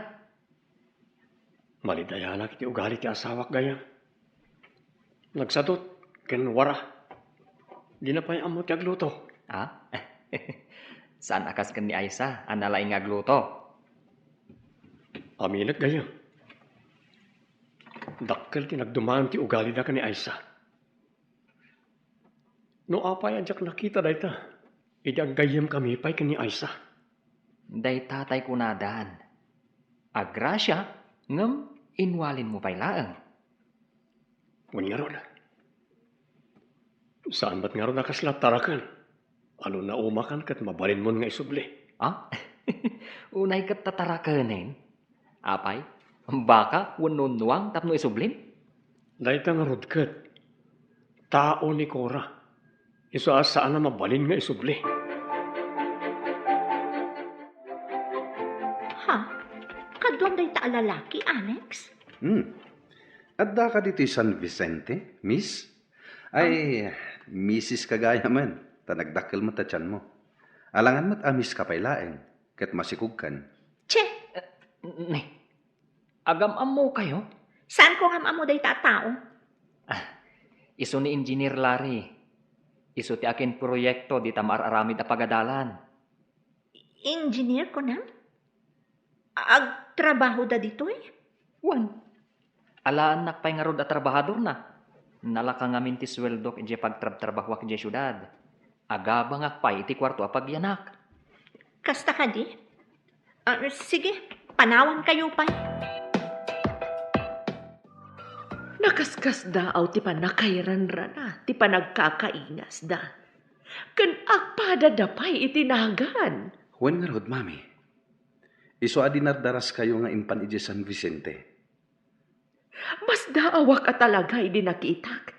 Malidayanak iti ugali ti asawak, gayyem. Nagsadut ken wara. Dina pay ammo ti agluto. Ah? Saan a kas ken ni Aisa a nalaing nga agluto? Aminek, gayyem. Dakkel ti nagdumaen ti ugalida ken ni Aisa. No apay a diak nakita dayta, idi aggayyemkami pay ken ni Aisa. Dayta tay kunadan. Agrasia, ngem Inwalinmo pay laeng. Wen ngarud, saan met ngarud a kasla taraken. Ano naumakan ket mabalinmon nga isubli? Ah? Unay ket tatarakenen? Apay, baka wenno nuang tapno isublim? Dayta ngarud ket tao ni Cora. Isu a saan a mabalin nga isubli. Ha? Kaduam dayta a lalaki, Alex? Hmm. Adda ka ditoy San Vicente, miss? Ay, misis ka gayamen, ta nagdakkel met a tianmo. Alangan met a miss ka pay laeng, ket masikogkan. Che! Ne, agam-ammokayo? Saan ko ngam-ammo dayta a tao? Ah, isu ni Engineer Larry. Isu ti akin proyekto dita maar-aramid a pagadalan. Engineer, kunam? Agtrabahoda ditoy? Wen, alaennak pay ngarud a trabahadorna. Nalaka ngamin ti sueldok idiay pagtrabtrabahoak idiay siudad. Agabangak pay iti kuarto a pagyanak. Kasta kadi? Ah, sige, panawankayo pay. Nakaskasdaaw ti pannakairanrana ti panagkakaingasda. Ken agpadada pay iti nagan. Wen ngarud, Mami. Isu a dinardaraskayo nga impan idiay San Vicente. Masdaawak a talaga idi nakitak.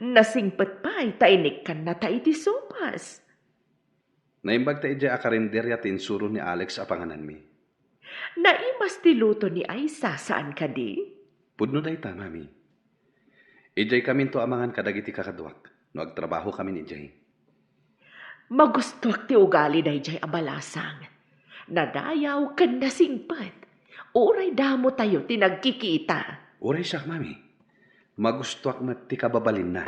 Nasingpet pay ta inikkannata iti sopas. Naimbag ta idiay a karinderia ti insuro ni Alex a pangananmi. Naimas ti luto ni Aisa, saan kadi? Pudno dayta, Mami. Idiay kaminto a mangan kadagiti kakaduak no agtrabaho kamin idiay. Magustuak ti ugali daydiay a balasang. Nadayaw ken nasingpet. Uray damotayo ti nagkikita. Uray siak, Mami. Magustuak met ti kababalinna.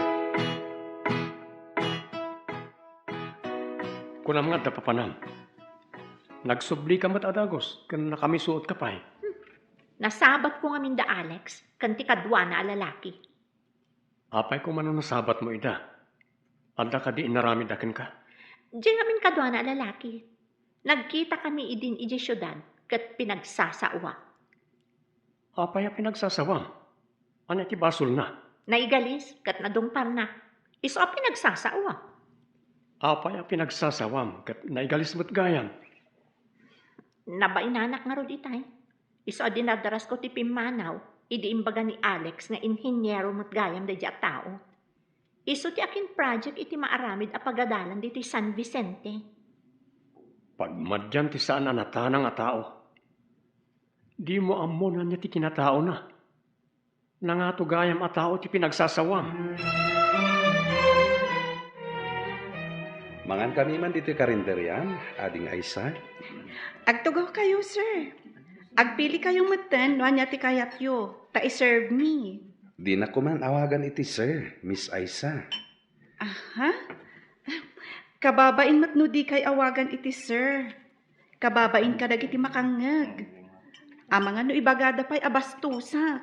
Kunam nga adda papanam. Nagsublika met a dagus ken nakamisuotka pay. Nasabatko ngamin da Alex ken ti kaduana a lalaki. Apay koma no nasabatmo ida? Adda kadi inaramidda kenka? Diay ngamin kaduana a lalaki. Nagkitakami idin idiay siudad ket pinagsasaoak. Apay a pinagsasawam? Ania ti basolna? Naigalis ket nadungparna. Isu a pinagsasao. Apay a pinagsasawam ket naigalis met gayam? Nabainanak ngarud itay. Isu a dinardarasko ti pimmanaw idi imbaga ni Alex nga inhiniero met gayam daydiay a tao. Isu ti akin project iti maaramid a pagadalan ditoy San Vicente. Pagmadian ti saan a natanang a tao. Dimo ammo no ania ti kinataona. Nangato gayam a tao ti pinagsasawam. Mangan kami man ditoy karinderiam, Ading Aisa. Agtugaw kayo, sir. Agpili kayo metten no ania ti kayatyo, ta i-serve mi. Dinak koma awagan iti sir, Miss Aisa. Aha. Kababain met no dikay awagan iti sir. Kababain kadagiti makangngeg. Amangan no ibagada pay a bastosak.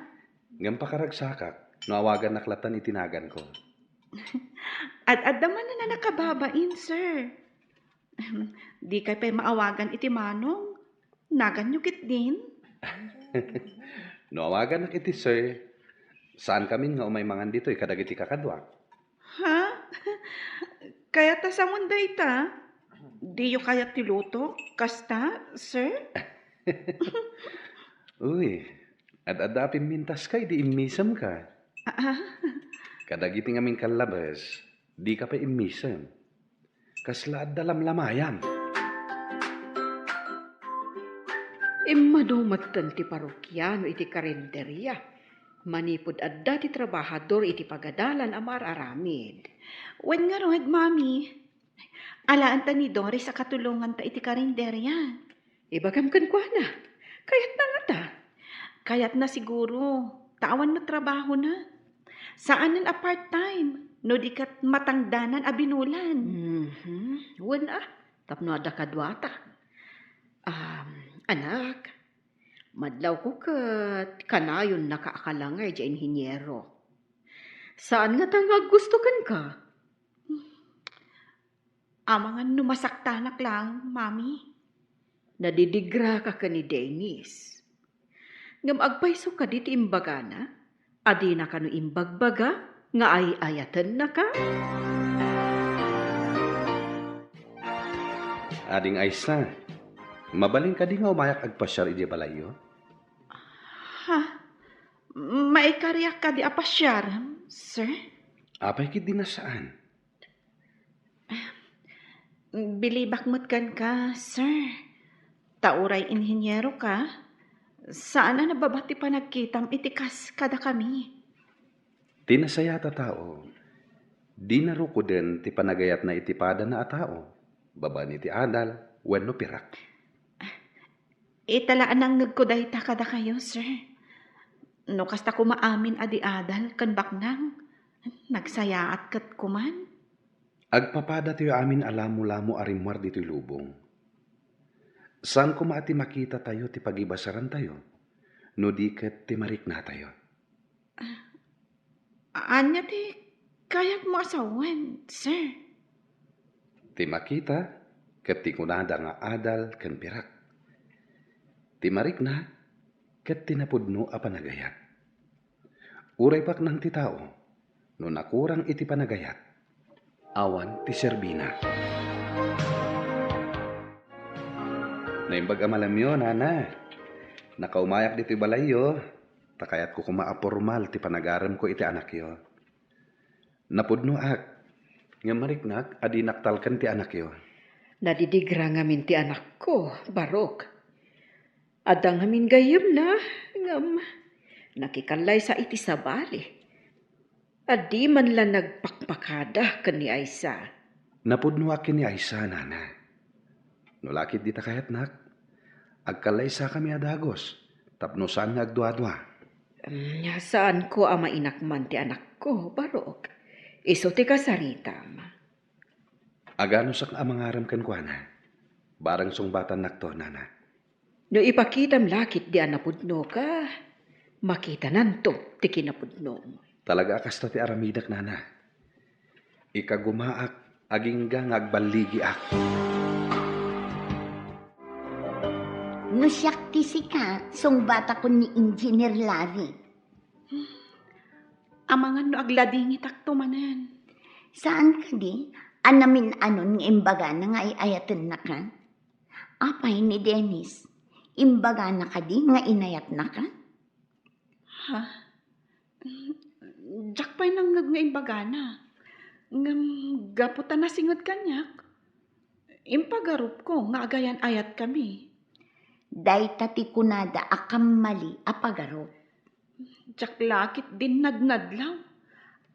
Ngem pakaragsakak no awagannak lattan iti naganko. Ad-adda man a nakababain, sir. Dikay pay maawagan iti manong. Naganyo ketdin? No awagannak iti sir, saan kamin nga umay mangan ditoy kadagiti kakaduak. Ha? Kayat a samon dayta? Diyo kayat ti luto? Kasta, sir? Uy, ad-adda a pimmintaska idi immisemka. Ah, ah. Kadagiti ngamin kallabes, dika pay immisem. Kasla adda lamlamayam. Immadu metten ti parokiano iti karinderia. Manipud adda ti trabahador iti pagadalan a mar-aramid. Wen ngarud, Mami, alaenta ni Doris a katulonganta iti karinderia. Ibagam kenkuana, kayatna ngata? Kayatna siguro, ta awan met trabahona. Saanen a part-time, no di ket matangdanan a binulan. Mhm. Wen a, tapno adda kaduata. Um, anak, madlawko ket kanayonnaka a kalangay diay inhiniero. Saan ngata nga aggusto kenka? Amangan no masaktanak laeng, Mami. Nadidigraka ken ni Dennis. Ngem agpayso kadi ti imbagana? A dina kano imbagbaga nga ay-ayatennaka? Ading Aysa, mabalin kadi nga umayak agpasiar idiay balayyo? Ha? Maikariak kadi a pasiarem, sir? Apay ketdi a saan? Bilibak met kenka, sir. Ta uray inhinyero ka, saan a nababat ti panagkitam iti kas kadakami. Ti nasayaat a tao, dina rukoden ti panagayatna iti padana a tao, babaen iti adal wenno pirak. Ita la a nangngegko dayta kadakayo, sir. No kasta koma amin a di adal ken baknang, nagsayaat ket koman. Agpapadatayo amin a lamolamo a rimmuar ditoy lubong. Saan koma a ti makitatayo ti pagibasarantayo no di ket ti mariknatayo. Ah, ania ti kayatmo a sawen, sir? Ti makita ket ti kunada nga adal ken pirak. Ti marikna ket ti napudno a panagayat. Uray baknang ti tao, no nakurang iti panagayat, awan ti serbina. Naimbag a malamyo, nana. Nakaumayak ditoy balayyo, ta kayatko koma a pormal ti panagaremko iti anakyo. Napudnoak, ngem mariknak a dinak talken ti anakyo. Nadidigra ngamin ti anakko, Barok. Adda ngamin gayyemna, ngem nakikallaysa iti sabali. A di man la nagpakpakada ken ni Aysa. Napudnoak ken ni Aysa, nana. No la ketdi ta kayatnak, agkallaysakami a dagus tapno saan nga agduadua. Mm, saanko a mainakman ti anakko, Barok. Isu ti kasaritam. Aganusak a mangarem kenkuana. Bareng sungbatannakto, nana. No ipakitam la ketdi a napudnoka, makitananto ti kinapudnom. Talaga a kasta ti aramidek, nana. Ikagumaak agingga nga agballigiak. No siak ti sika, sungbatakon ni Engineer Larry. Amangan no agladingitakto manen. Saan kadi a namin-anon nga imbagana nga ay-ayatennaka? Apay ni Dennis, imbagana kadi nga inayatnaka? Ha? Diak pay nangngeg nga imbagana. Ngem gapu ta nasinged kaniak, impagarupko nga agayan-ayatkami. Dayta ti kunada a kammali a pagarup. Diak la ketdin nadnadlaw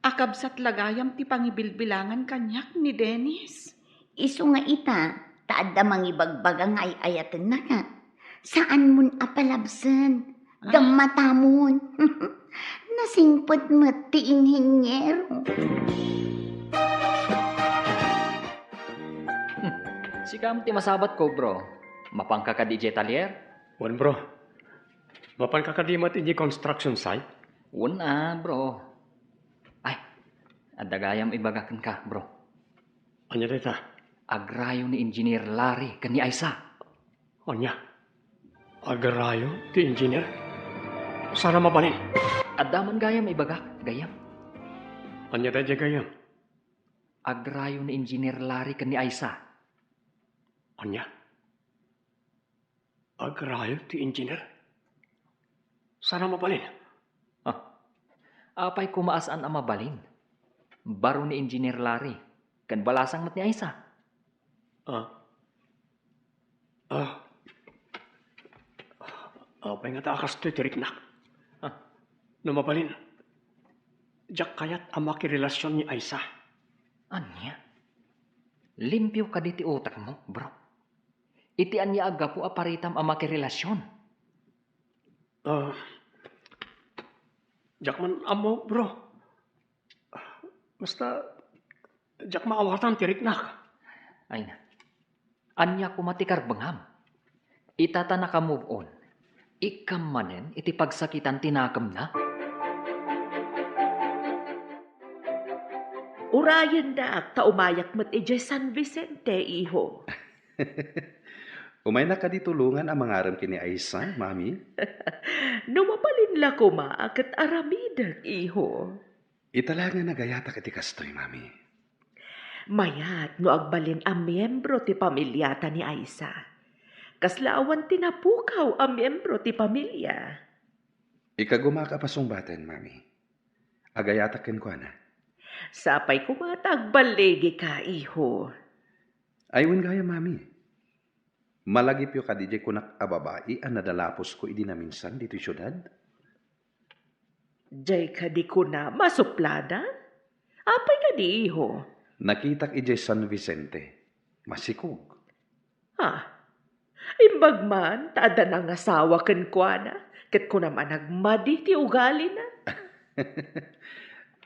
a kabsat la gayam ti pangibilbilangan kaniak ni Dennis. Isu nga ita, ta adda mangibagbaga nga ay-ayatennaka. Saanmon a palabsen. Ah. Gammatamon. Nasingpet met ti inhinyero. Hmm. Sika met ti masabatko, bro. Mapanka kadi idiay talyer? Wen, bro. Mapanka kadi met idiay construction site? Wen a, bro. Ay, adda gayam ibaga kenka, bro. Ania dayta? Agrayo ni Engineer Larry ken ni Aysa. Ania? Agrayo ti engineer? Saan a mabalin? Adda man gayam ibagak, gayyem. Ania daydiay, gayyem? Agrayo ni Engineer Larry ken ni Aysa. Ania? Agrayo ti engineer? Saan a mabalin? Ah, apay koma a saan a mabalin? Baro ni Engineer Larry, ken balasang met ni Aysa. Ah. Ah. Apay ngata a kastoy ti riknak? Ah. No mabalin, diak kayat a makirelasion ni Aysa. Ania? Limpio kadi ti utekmo, bro? Iti ania a gapu a paritam a makirelasion? Ah, diak man ammo, bro. Basta, diak maawatan ti riknak. Ay na. Ania koma ti karbengam? Ita ta naka-move on, ikkam manen iti pagsakitan ti nakemna? Urayendak ta umayak met idiay San Vicente, iho. Umaynak kadi tulongan a mangarem ken ni Aisa, Mami? No mabalin la koma a ket aramidek, iho. Ita la nga nagayatak iti kastoy, Mami. Mayat no agbalin a miembro ti pamiliata ni Aisa. Kasla awan ti napukaw a miembro ti pamilia. Ikagumak a pasungbaten, Mami. Agayatak kenkuana. Sapay koma ta agballigika, iho. Ay, wen gayam, Mami. Malagipyo kadi diay kunak a babai a nadalapusko idi naminsan ditoy siudad? Diay kadi kuna masuplada? Apay kadi, iho? Nakitak idiay San Vicente. Masikog. Ah, imbag man ta adda nangasawa kenkuana, ket kunam a nagmadi ti ugalina.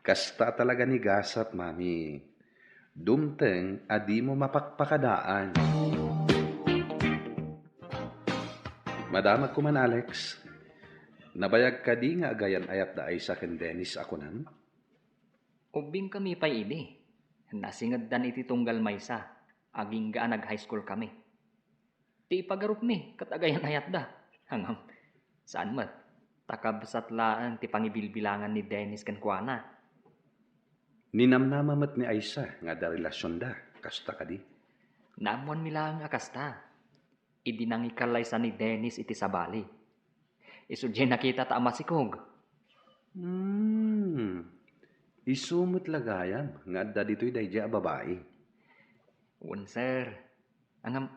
Kasta talaga ni gasat, Mami. Dumteng a dimo mapakpakadaan. Madamagko man, Alex. Nabayag kadi nga agayan-ayat da Aisa ken Dennis a kunam? Ubbingkami pay idi. Nasingeddan iti tunggal maysa, agingga a nag-high school kami. Ti ipagarupmi ket agayan-ayatda. Ngem, saan met. Ta kabsat laeng ti pangibilbilangan ni Dennis kenkuana. Ninamnama met ni Aisa nga adda relasionda, kasta kadi? Naammoanmi laeng a kasta. Idi nangikal laysa ni Dennis iti sabali. Isu diay nakita ta masikog. Hmm. Isu met la gayam nga adda ditoy daydiay a babai. Wen, sir. Ngem,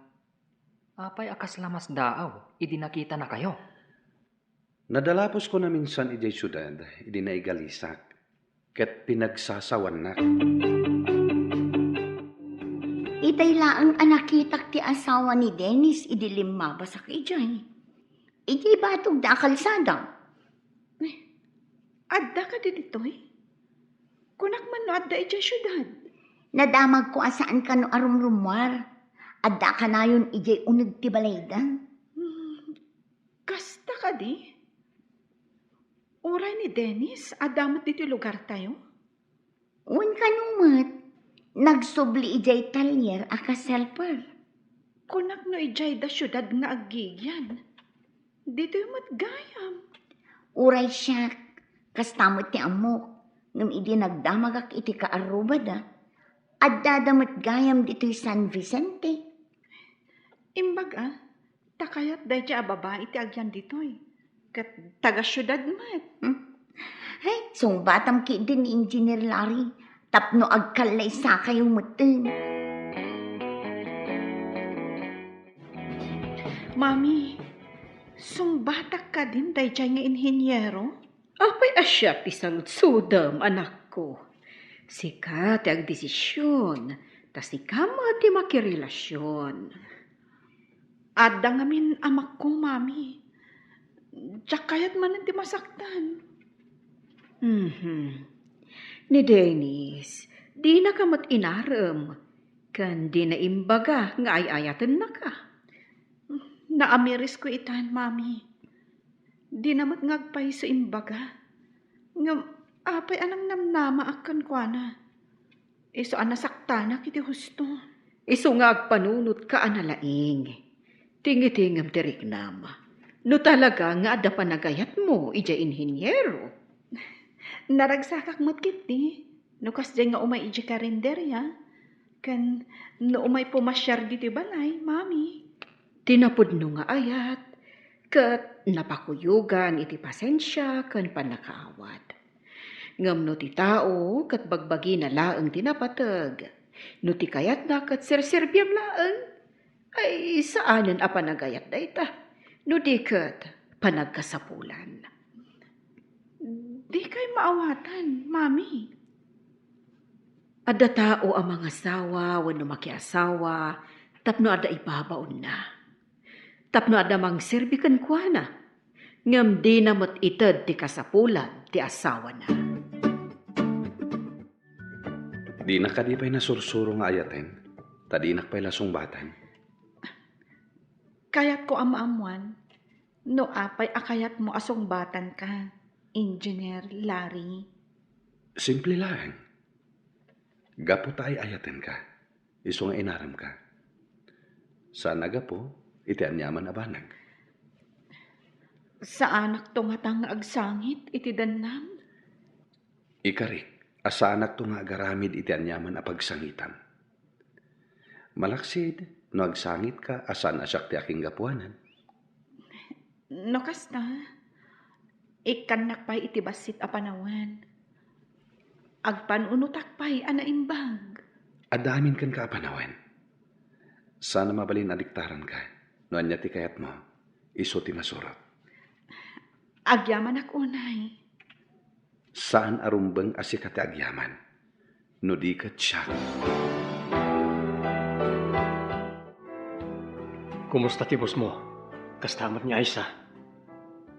apay a kasla masdaaw idi nakitanakayo? Nadalapusko naminsan idiay siudad idi naigalisak, ket pinagsasawannak. Itay laeng a nakitak ti asawa ni Dennis idi limmabasak idiay. Idiay batogda a kalsada. Eh, adda kadi ditoy? Kunak man no adda idiay siudad. Nadamagko a saan kano a rumrumuar. Adda kanayon idiay uneg ti balayda. Hmm, kasta kadi? Uray ni Dennis, adda met ditoy lugartayo? Wen kano met, nagsubli idiay talyer a kas-helper. Kunak no idiay da siudad nga aggigyan. Ditoy met gayam. Uray siak, kasta met ti ammok, ngem idi nagdamagak iti kaarrubada, addada met gayam ditoy San Vicente. Imbag a, ta kayat daydiay a babai ti agyan ditoy, ket taga-siudad met. Hmm? Hay, sungbatam ketdi ni Engineer Larry tapno agkallaysakayo metten. Mami, sungbatak kadin daydiay nga inhiniero? Apay a siak ti saludsodem, anakko? Sika ti agdesision, ta sika met ti makirelasion. Adda ngamin amakko, Mami. Diak kayat manen ti masaktan. Mhm. Ni Dennis, dinaka met inarem, ken dina imbaga nga ay-ayatennaka. Naamirisko itan, Mami. Dina met nga agpayso imbaga. Ngem apay a nangnamnamaak kenkuana? Isu a nasaktanak iti husto. Isu nga agpanunotka a nalaing. Tingitingem ti riknam. No talaga nga adda panagayatmo idiay inhiniero. Naragsakak met ketdi no kasdiay nga umay idiay karinderia, ken no umay pumasiar ditoy balay, Mami. Ti napudno nga ayat, ket napakuyogan iti pasensia ken pannakaawat. Ngem no ti tao ket bagbagina laeng ti napateg, no ti kayatna ket serserbiam laeng, ay saanen a panagayat dayta, no di ket panagkasapulan. Dikay maawatan, Mami. Adda tao a mangasawa wenno makiasawa tapno adda ibabaonna. Tapno adda mangserbi kenkuana, ngem dina met ited ti kasapulan ti asawana. Dinak kadi pay nasursuro nga ayaten, ta dinak pay la sungbatan. Kayatko a maammuan no apay a kayatmo a sungbatanka, Engineer Larry. Simple laeng. Gapu ta ay-ayatenka, isu nga inaremka. Saan a gapu, iti aniaman a banag. Saanakto ngata nga agsangit iti dennam? Ikarik a saanakto nga agaramid iti aniaman a pagsangitam. Malaksid no agsangitka a saan a siak ti akinggapuanan. No kasta, ikkannak pay iti bassit a panawen. Agpanunotak pay a naimbag. Adda amin kenka a panawen. Saan a mabalin a diktaranka. No ania ti kayatmo, isu ti masurot. Agyamanak unay. Saan a rumbeng a sika ti agyaman. No di ket siak. Kumusta ti bossmo? Kasta met ni Aisa?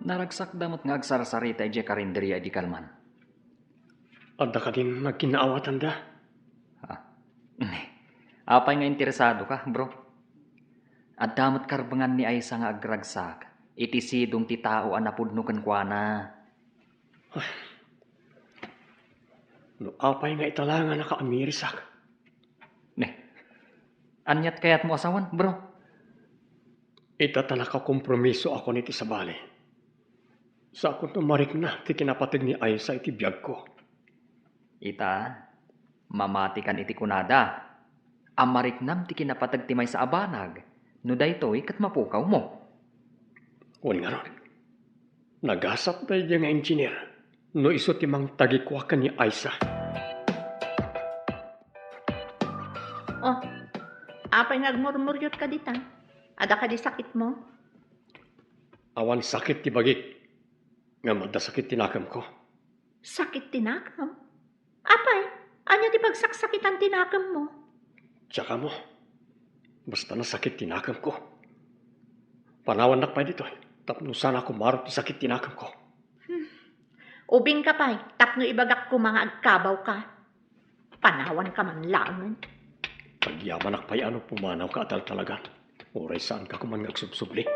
Naragsakda met nga agsarsarita idiay karinderia idi kalman. Adda kadin nagkinnaawatanda? Ah. Apay nga interesadoka, bro? Adda met karbengan ni Aisa nga agragsak iti sidong ti tao a napudno kenkuana. No apay nga ita la nga nakaamirisak. Ne, aniat kayatmo a sawen, bro? Ita ta nakakompromisoakon iti sabali. Saanko no marikna ti kinapateg ni Aisa iti biagko. Ita, mamatikan iti kunada a mariknam ti kinapateg ti maysa a banag, no daytoy ket mapukawmo. Wen ngarud, nagasat daydiay nga engineer no isu ti mangtagikua ken ni Aisa. Oh, apay nga agmurmuriotka dita? Adda kadi sakitmo? Awan sakit ti bagik, ngem adda sakit ti nakemko. Sakit ti nakem? Apay, ania ti pagsaksakitan ti nakemmo? Diak ammo. Basta nasakit ti nakemko. Panawannak pay ditoy tapno saanko maruar ti sakit ti nakemko. Hmm. Ubingka pay tapno ibagak koma nga agkabawka. Panawanka man laengen. Agyamanak pay a no pumanawka a taltalagan, uray saanka koman nga agsubsubli.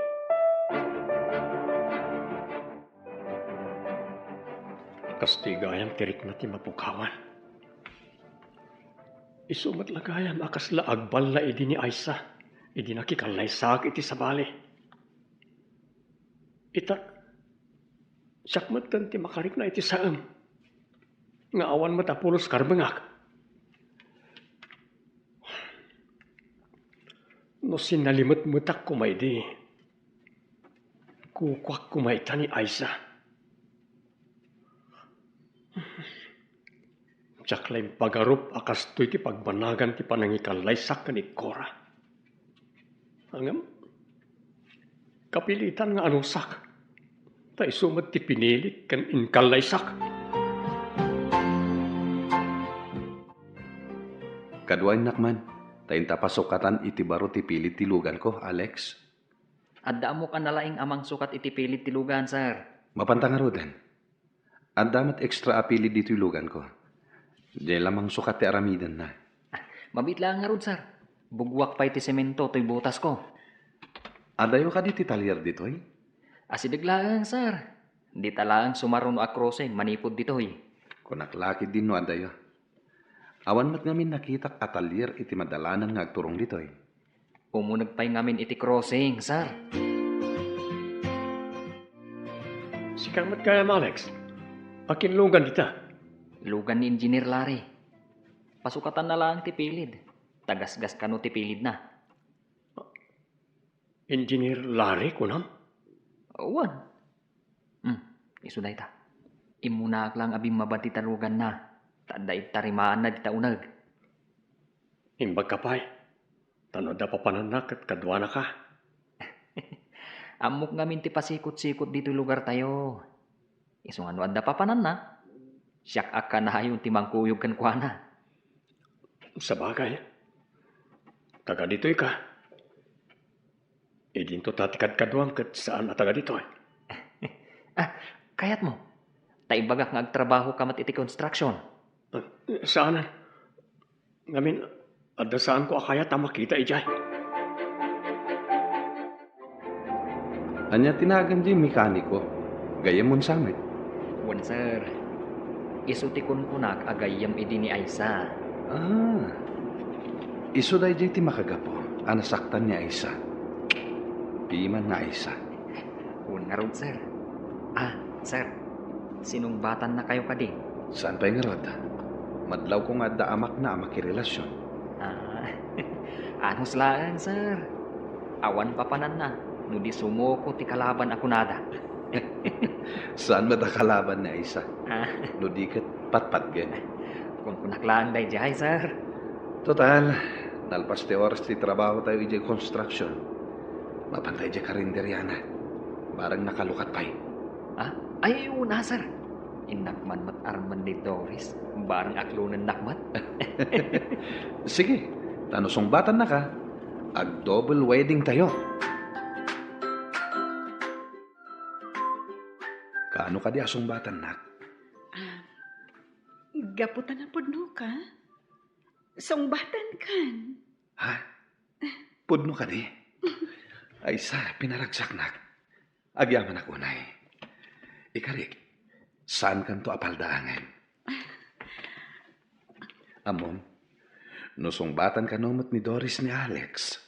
Kastoy gayam ti rikna ti mapukawan. Isu met la gayam a kasla agballa idi ni Aisa, idi nakikallaysakak iti sabali. Ita, siak metten ti makarikna iti saem, nga awan met a pulos karbengak. No sinalimetmetak koma idi, kukuak koma ita ni Aisa. Diak la impagarup a kastoy ti pagbannagan ti panangikallaysakak ken ni Cora. Ngem, kapilitan nga anusak, ta isu met ti pinilik ken inkallaysak. Kaduaennak man, ta inta pasukatan iti baro ti pilid ti luganko, Alex. Adda ammok a nalaing a mangsukat iti pilid ti lugan, sir. Mapanta ngaruden. Adda met extra a pilid ditoy luganko. Diay la mangsukat ti aramidenna. Ah, mabiit laeng ngarud, sir. Buguak pay ti semento toy butasko. Adayo kadi ti talyer ditoy? Asideg laeng, sir. Dita laeng sumaruno a crossing manipud ditoy. Kunak la ketdin no adayo. Awan met ngamin nakitak a talyer iti madalanan nga agturong ditoy. Umuneg pay ngamin iti crossing, sir. Sika met gayam, Alex. Akin lugan dita? Lugan ni Engineer Larry. Pasukatanna laeng ti pilid. Tagasgas kano ti pilidna. Engineer Larry, kunam? Wen. Hmm, isu dayta. Immunaak laeng a bimmaba ti taluganna, ta adda ittarimaanna dita uneg. Imbagka pay, ta no adda papananna ket kaduanaka. Ammok ngamin ti pasikot-sikot ditoy lugartayo. Isu nga no adda papananna, siak a kanayon ti mangkuyog kenkuana. Sabagay, taga ditoyka. Idinto ta ti kadkaduam ket saan a taga ditoy. Ah, kayatmo, ta ibagak nga agtrabahoka met iti construction. Ah, saanen. Ngamin, adda saanko a kayat a makita idiay. Ania ti nagan diay mekaniko? Gayyemon sa met? Wen, sir. Isu ti kunkunak a gayyem idi ni Aisa. Ah. Isu daydiay ti makagapu a nasaktan ni Aisa. Di man nga aysa. Wen ngarud, sir. Ah, sir. Sinungbatannakayo kadi? Saan pay ngarud? Madlawko nga adda amakna a makirelasion. Ah, anus laeng, sir. Awan papananna no di sumuko ti kalaban a kunada. Saan met a kalaban ni Aisa? Ah. No di ket patpatgen. Kunkunak laeng daydiay, sir. Total, nalpas ti oras ti trabaho tayo idiay construction. Mapan tayo idiay karinderiana. Barang nakalukat pay. Ah? Ay, una, sir. Innak man met armen ni Doris. Barang aklonennak met. Sige, ta no sungbatannaka, ag-double wedding tayo. Kaano kadi a sungbatannak? Ah, gapu ta napudnoka, sungbatankan. Ha? Pudno kadi? Aysa, pinaragsaknak. Agyamanak unay. Ikarik, saankanto a paldaangen. Ammom, no sungbatan kano met ni Doris ni Alex,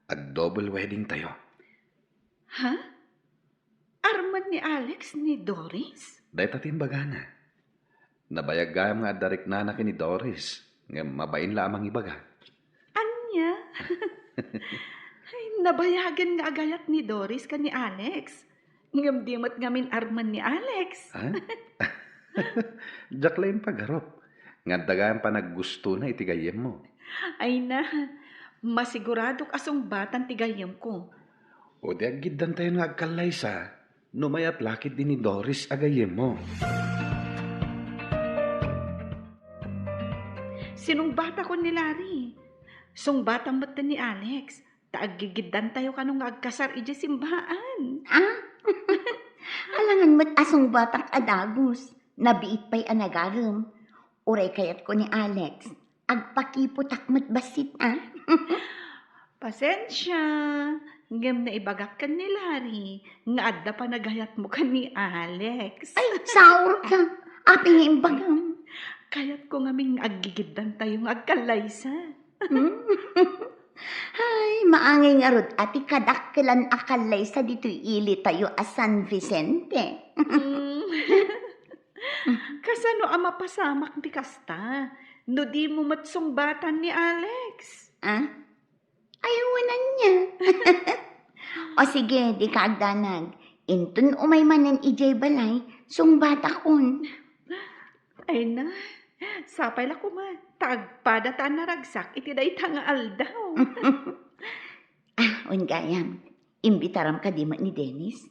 ag-double wedding tayo. Ha? Armen ni Alex ni Doris? Dayta ti imbagana. Nabayag gayam nga adda riknana ken ni Doris, ngem mabain la a mangibaga. Ania? Ay, nabayagen nga agayat ni Doris ken ni Alex. Ngem di met ngamin armen ni Alex. Ha? Diak la impagarup nga adda gayam panaggustona iti gayyemmo. Ay na, masiguradok a sungbatan ti gayyemko. O di aggiddantayon nga agkallaysa, no mayat la ketdi ni Doris a gayyemmo. Sinungbatakon ni Larry. Sungbatan met ni Alex. Ta aggigiddantayo kano nga agkasar idiay simbaan. Ah? Alangan met a sungbatak a dagus. Nabiit pay a nagarem. Uray kayatko ni Alex, agpakiputak met bassit, ah? Pasensia, ngem naibagak ken ni Larry nga adda panagayatmo ken ni Alex. Ay, saurka! Apay nga imbagam? Kayatko ngamin nga aggigiddantayo nga agkallaysa. Hmm? Ay, maangay ngarud a ti kadakkelan a kallaysa ditoy ilitayo a San Vicente. Hmm. Kasano a mapasamak ti kasta? No dimo met sungbatan ni Alex. Ah? Ay, awan ania. O sige, dika agdanag. Inton umay manen idiay balay, sungbatakon. Ay na, sapay la koma, ta agpada ta a naragsak iti dayta nga aldaw. Ah, wen gayam, imbitaram kadi met ni Dennis?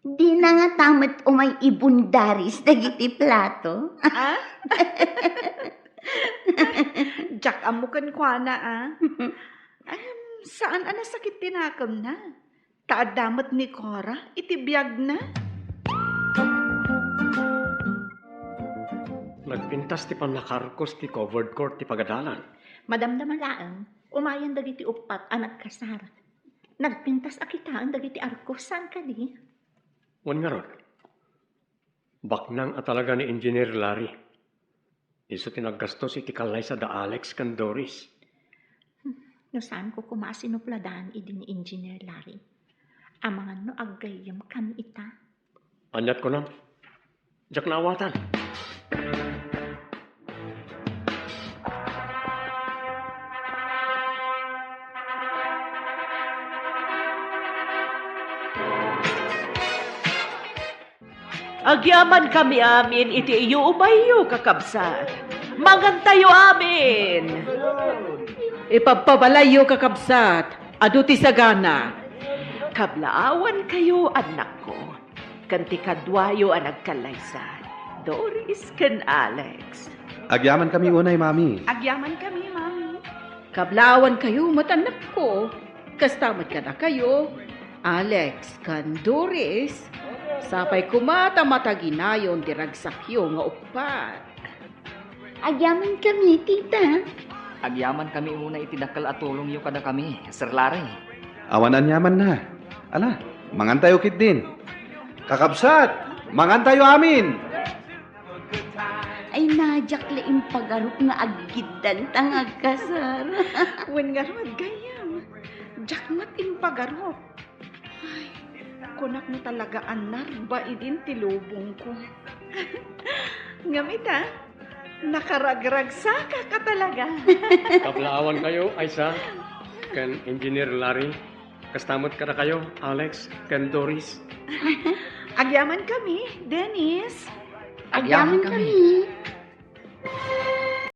Dina ngata met umay ibundaris dagiti plato. Ah? Diak ammo kenkuana, ah. Em, saan a nasakit ti nakemna. Ta adda met ni Cora iti biagna. Nagpintas ti pannakaarkos ti covered court ti pagadalan. Madamdama laeng, umayen dagiti uppat a nagkasar. Nagpintas a kitaen dagiti arkos, saan kadi? Wen ngarud, baknang a talaga ni Engineer Larry. Isu ti naggastos iti kallaysa da Alex ken Doris. Hmm, no saanko koma a sinupladan idi ni Engineer Larry. Amangan no aggayyemkami ita. Aniat kunam? Diak naawatan. Agyamankami amin iti iyuumayyo, kakabsat. Mangantayo amin. Ipabpabalayyo, kakabsat. Adu ti sagana. Kablaawankayo, annakko, ken ti kaduayo a nagkallaysa, Doris ken Alex. Agyamankami unay, Mami. Agyamankami, Mami. Kablaawankayo met, annakko. Kasta met kadakayo, Alex ken Doris. Sapay koma ta mataginayon ti ragsakyo nga uppat. Agyamankami, tita. Agyamankami unay iti dakkel a tulongyo kadakami, Sir Larry. Awan aniamanna. Ala, mangantayo ketdin. Kakabsat, mangantayo amin. Ay na, diak la impagarup nga aggiddanta nga agkasar. Wen ngarud, gayyem. Diak met impagarup. Kunak no talaga a narbaid ti lubongko. Ngem ita, nakaragragsakak a talaga. Kablaawankayo, Aiza, ken Engineer Larry. Kasta met kadakayo, Alex, ken Doris. Agyamankami, Dennis. Agyamankami.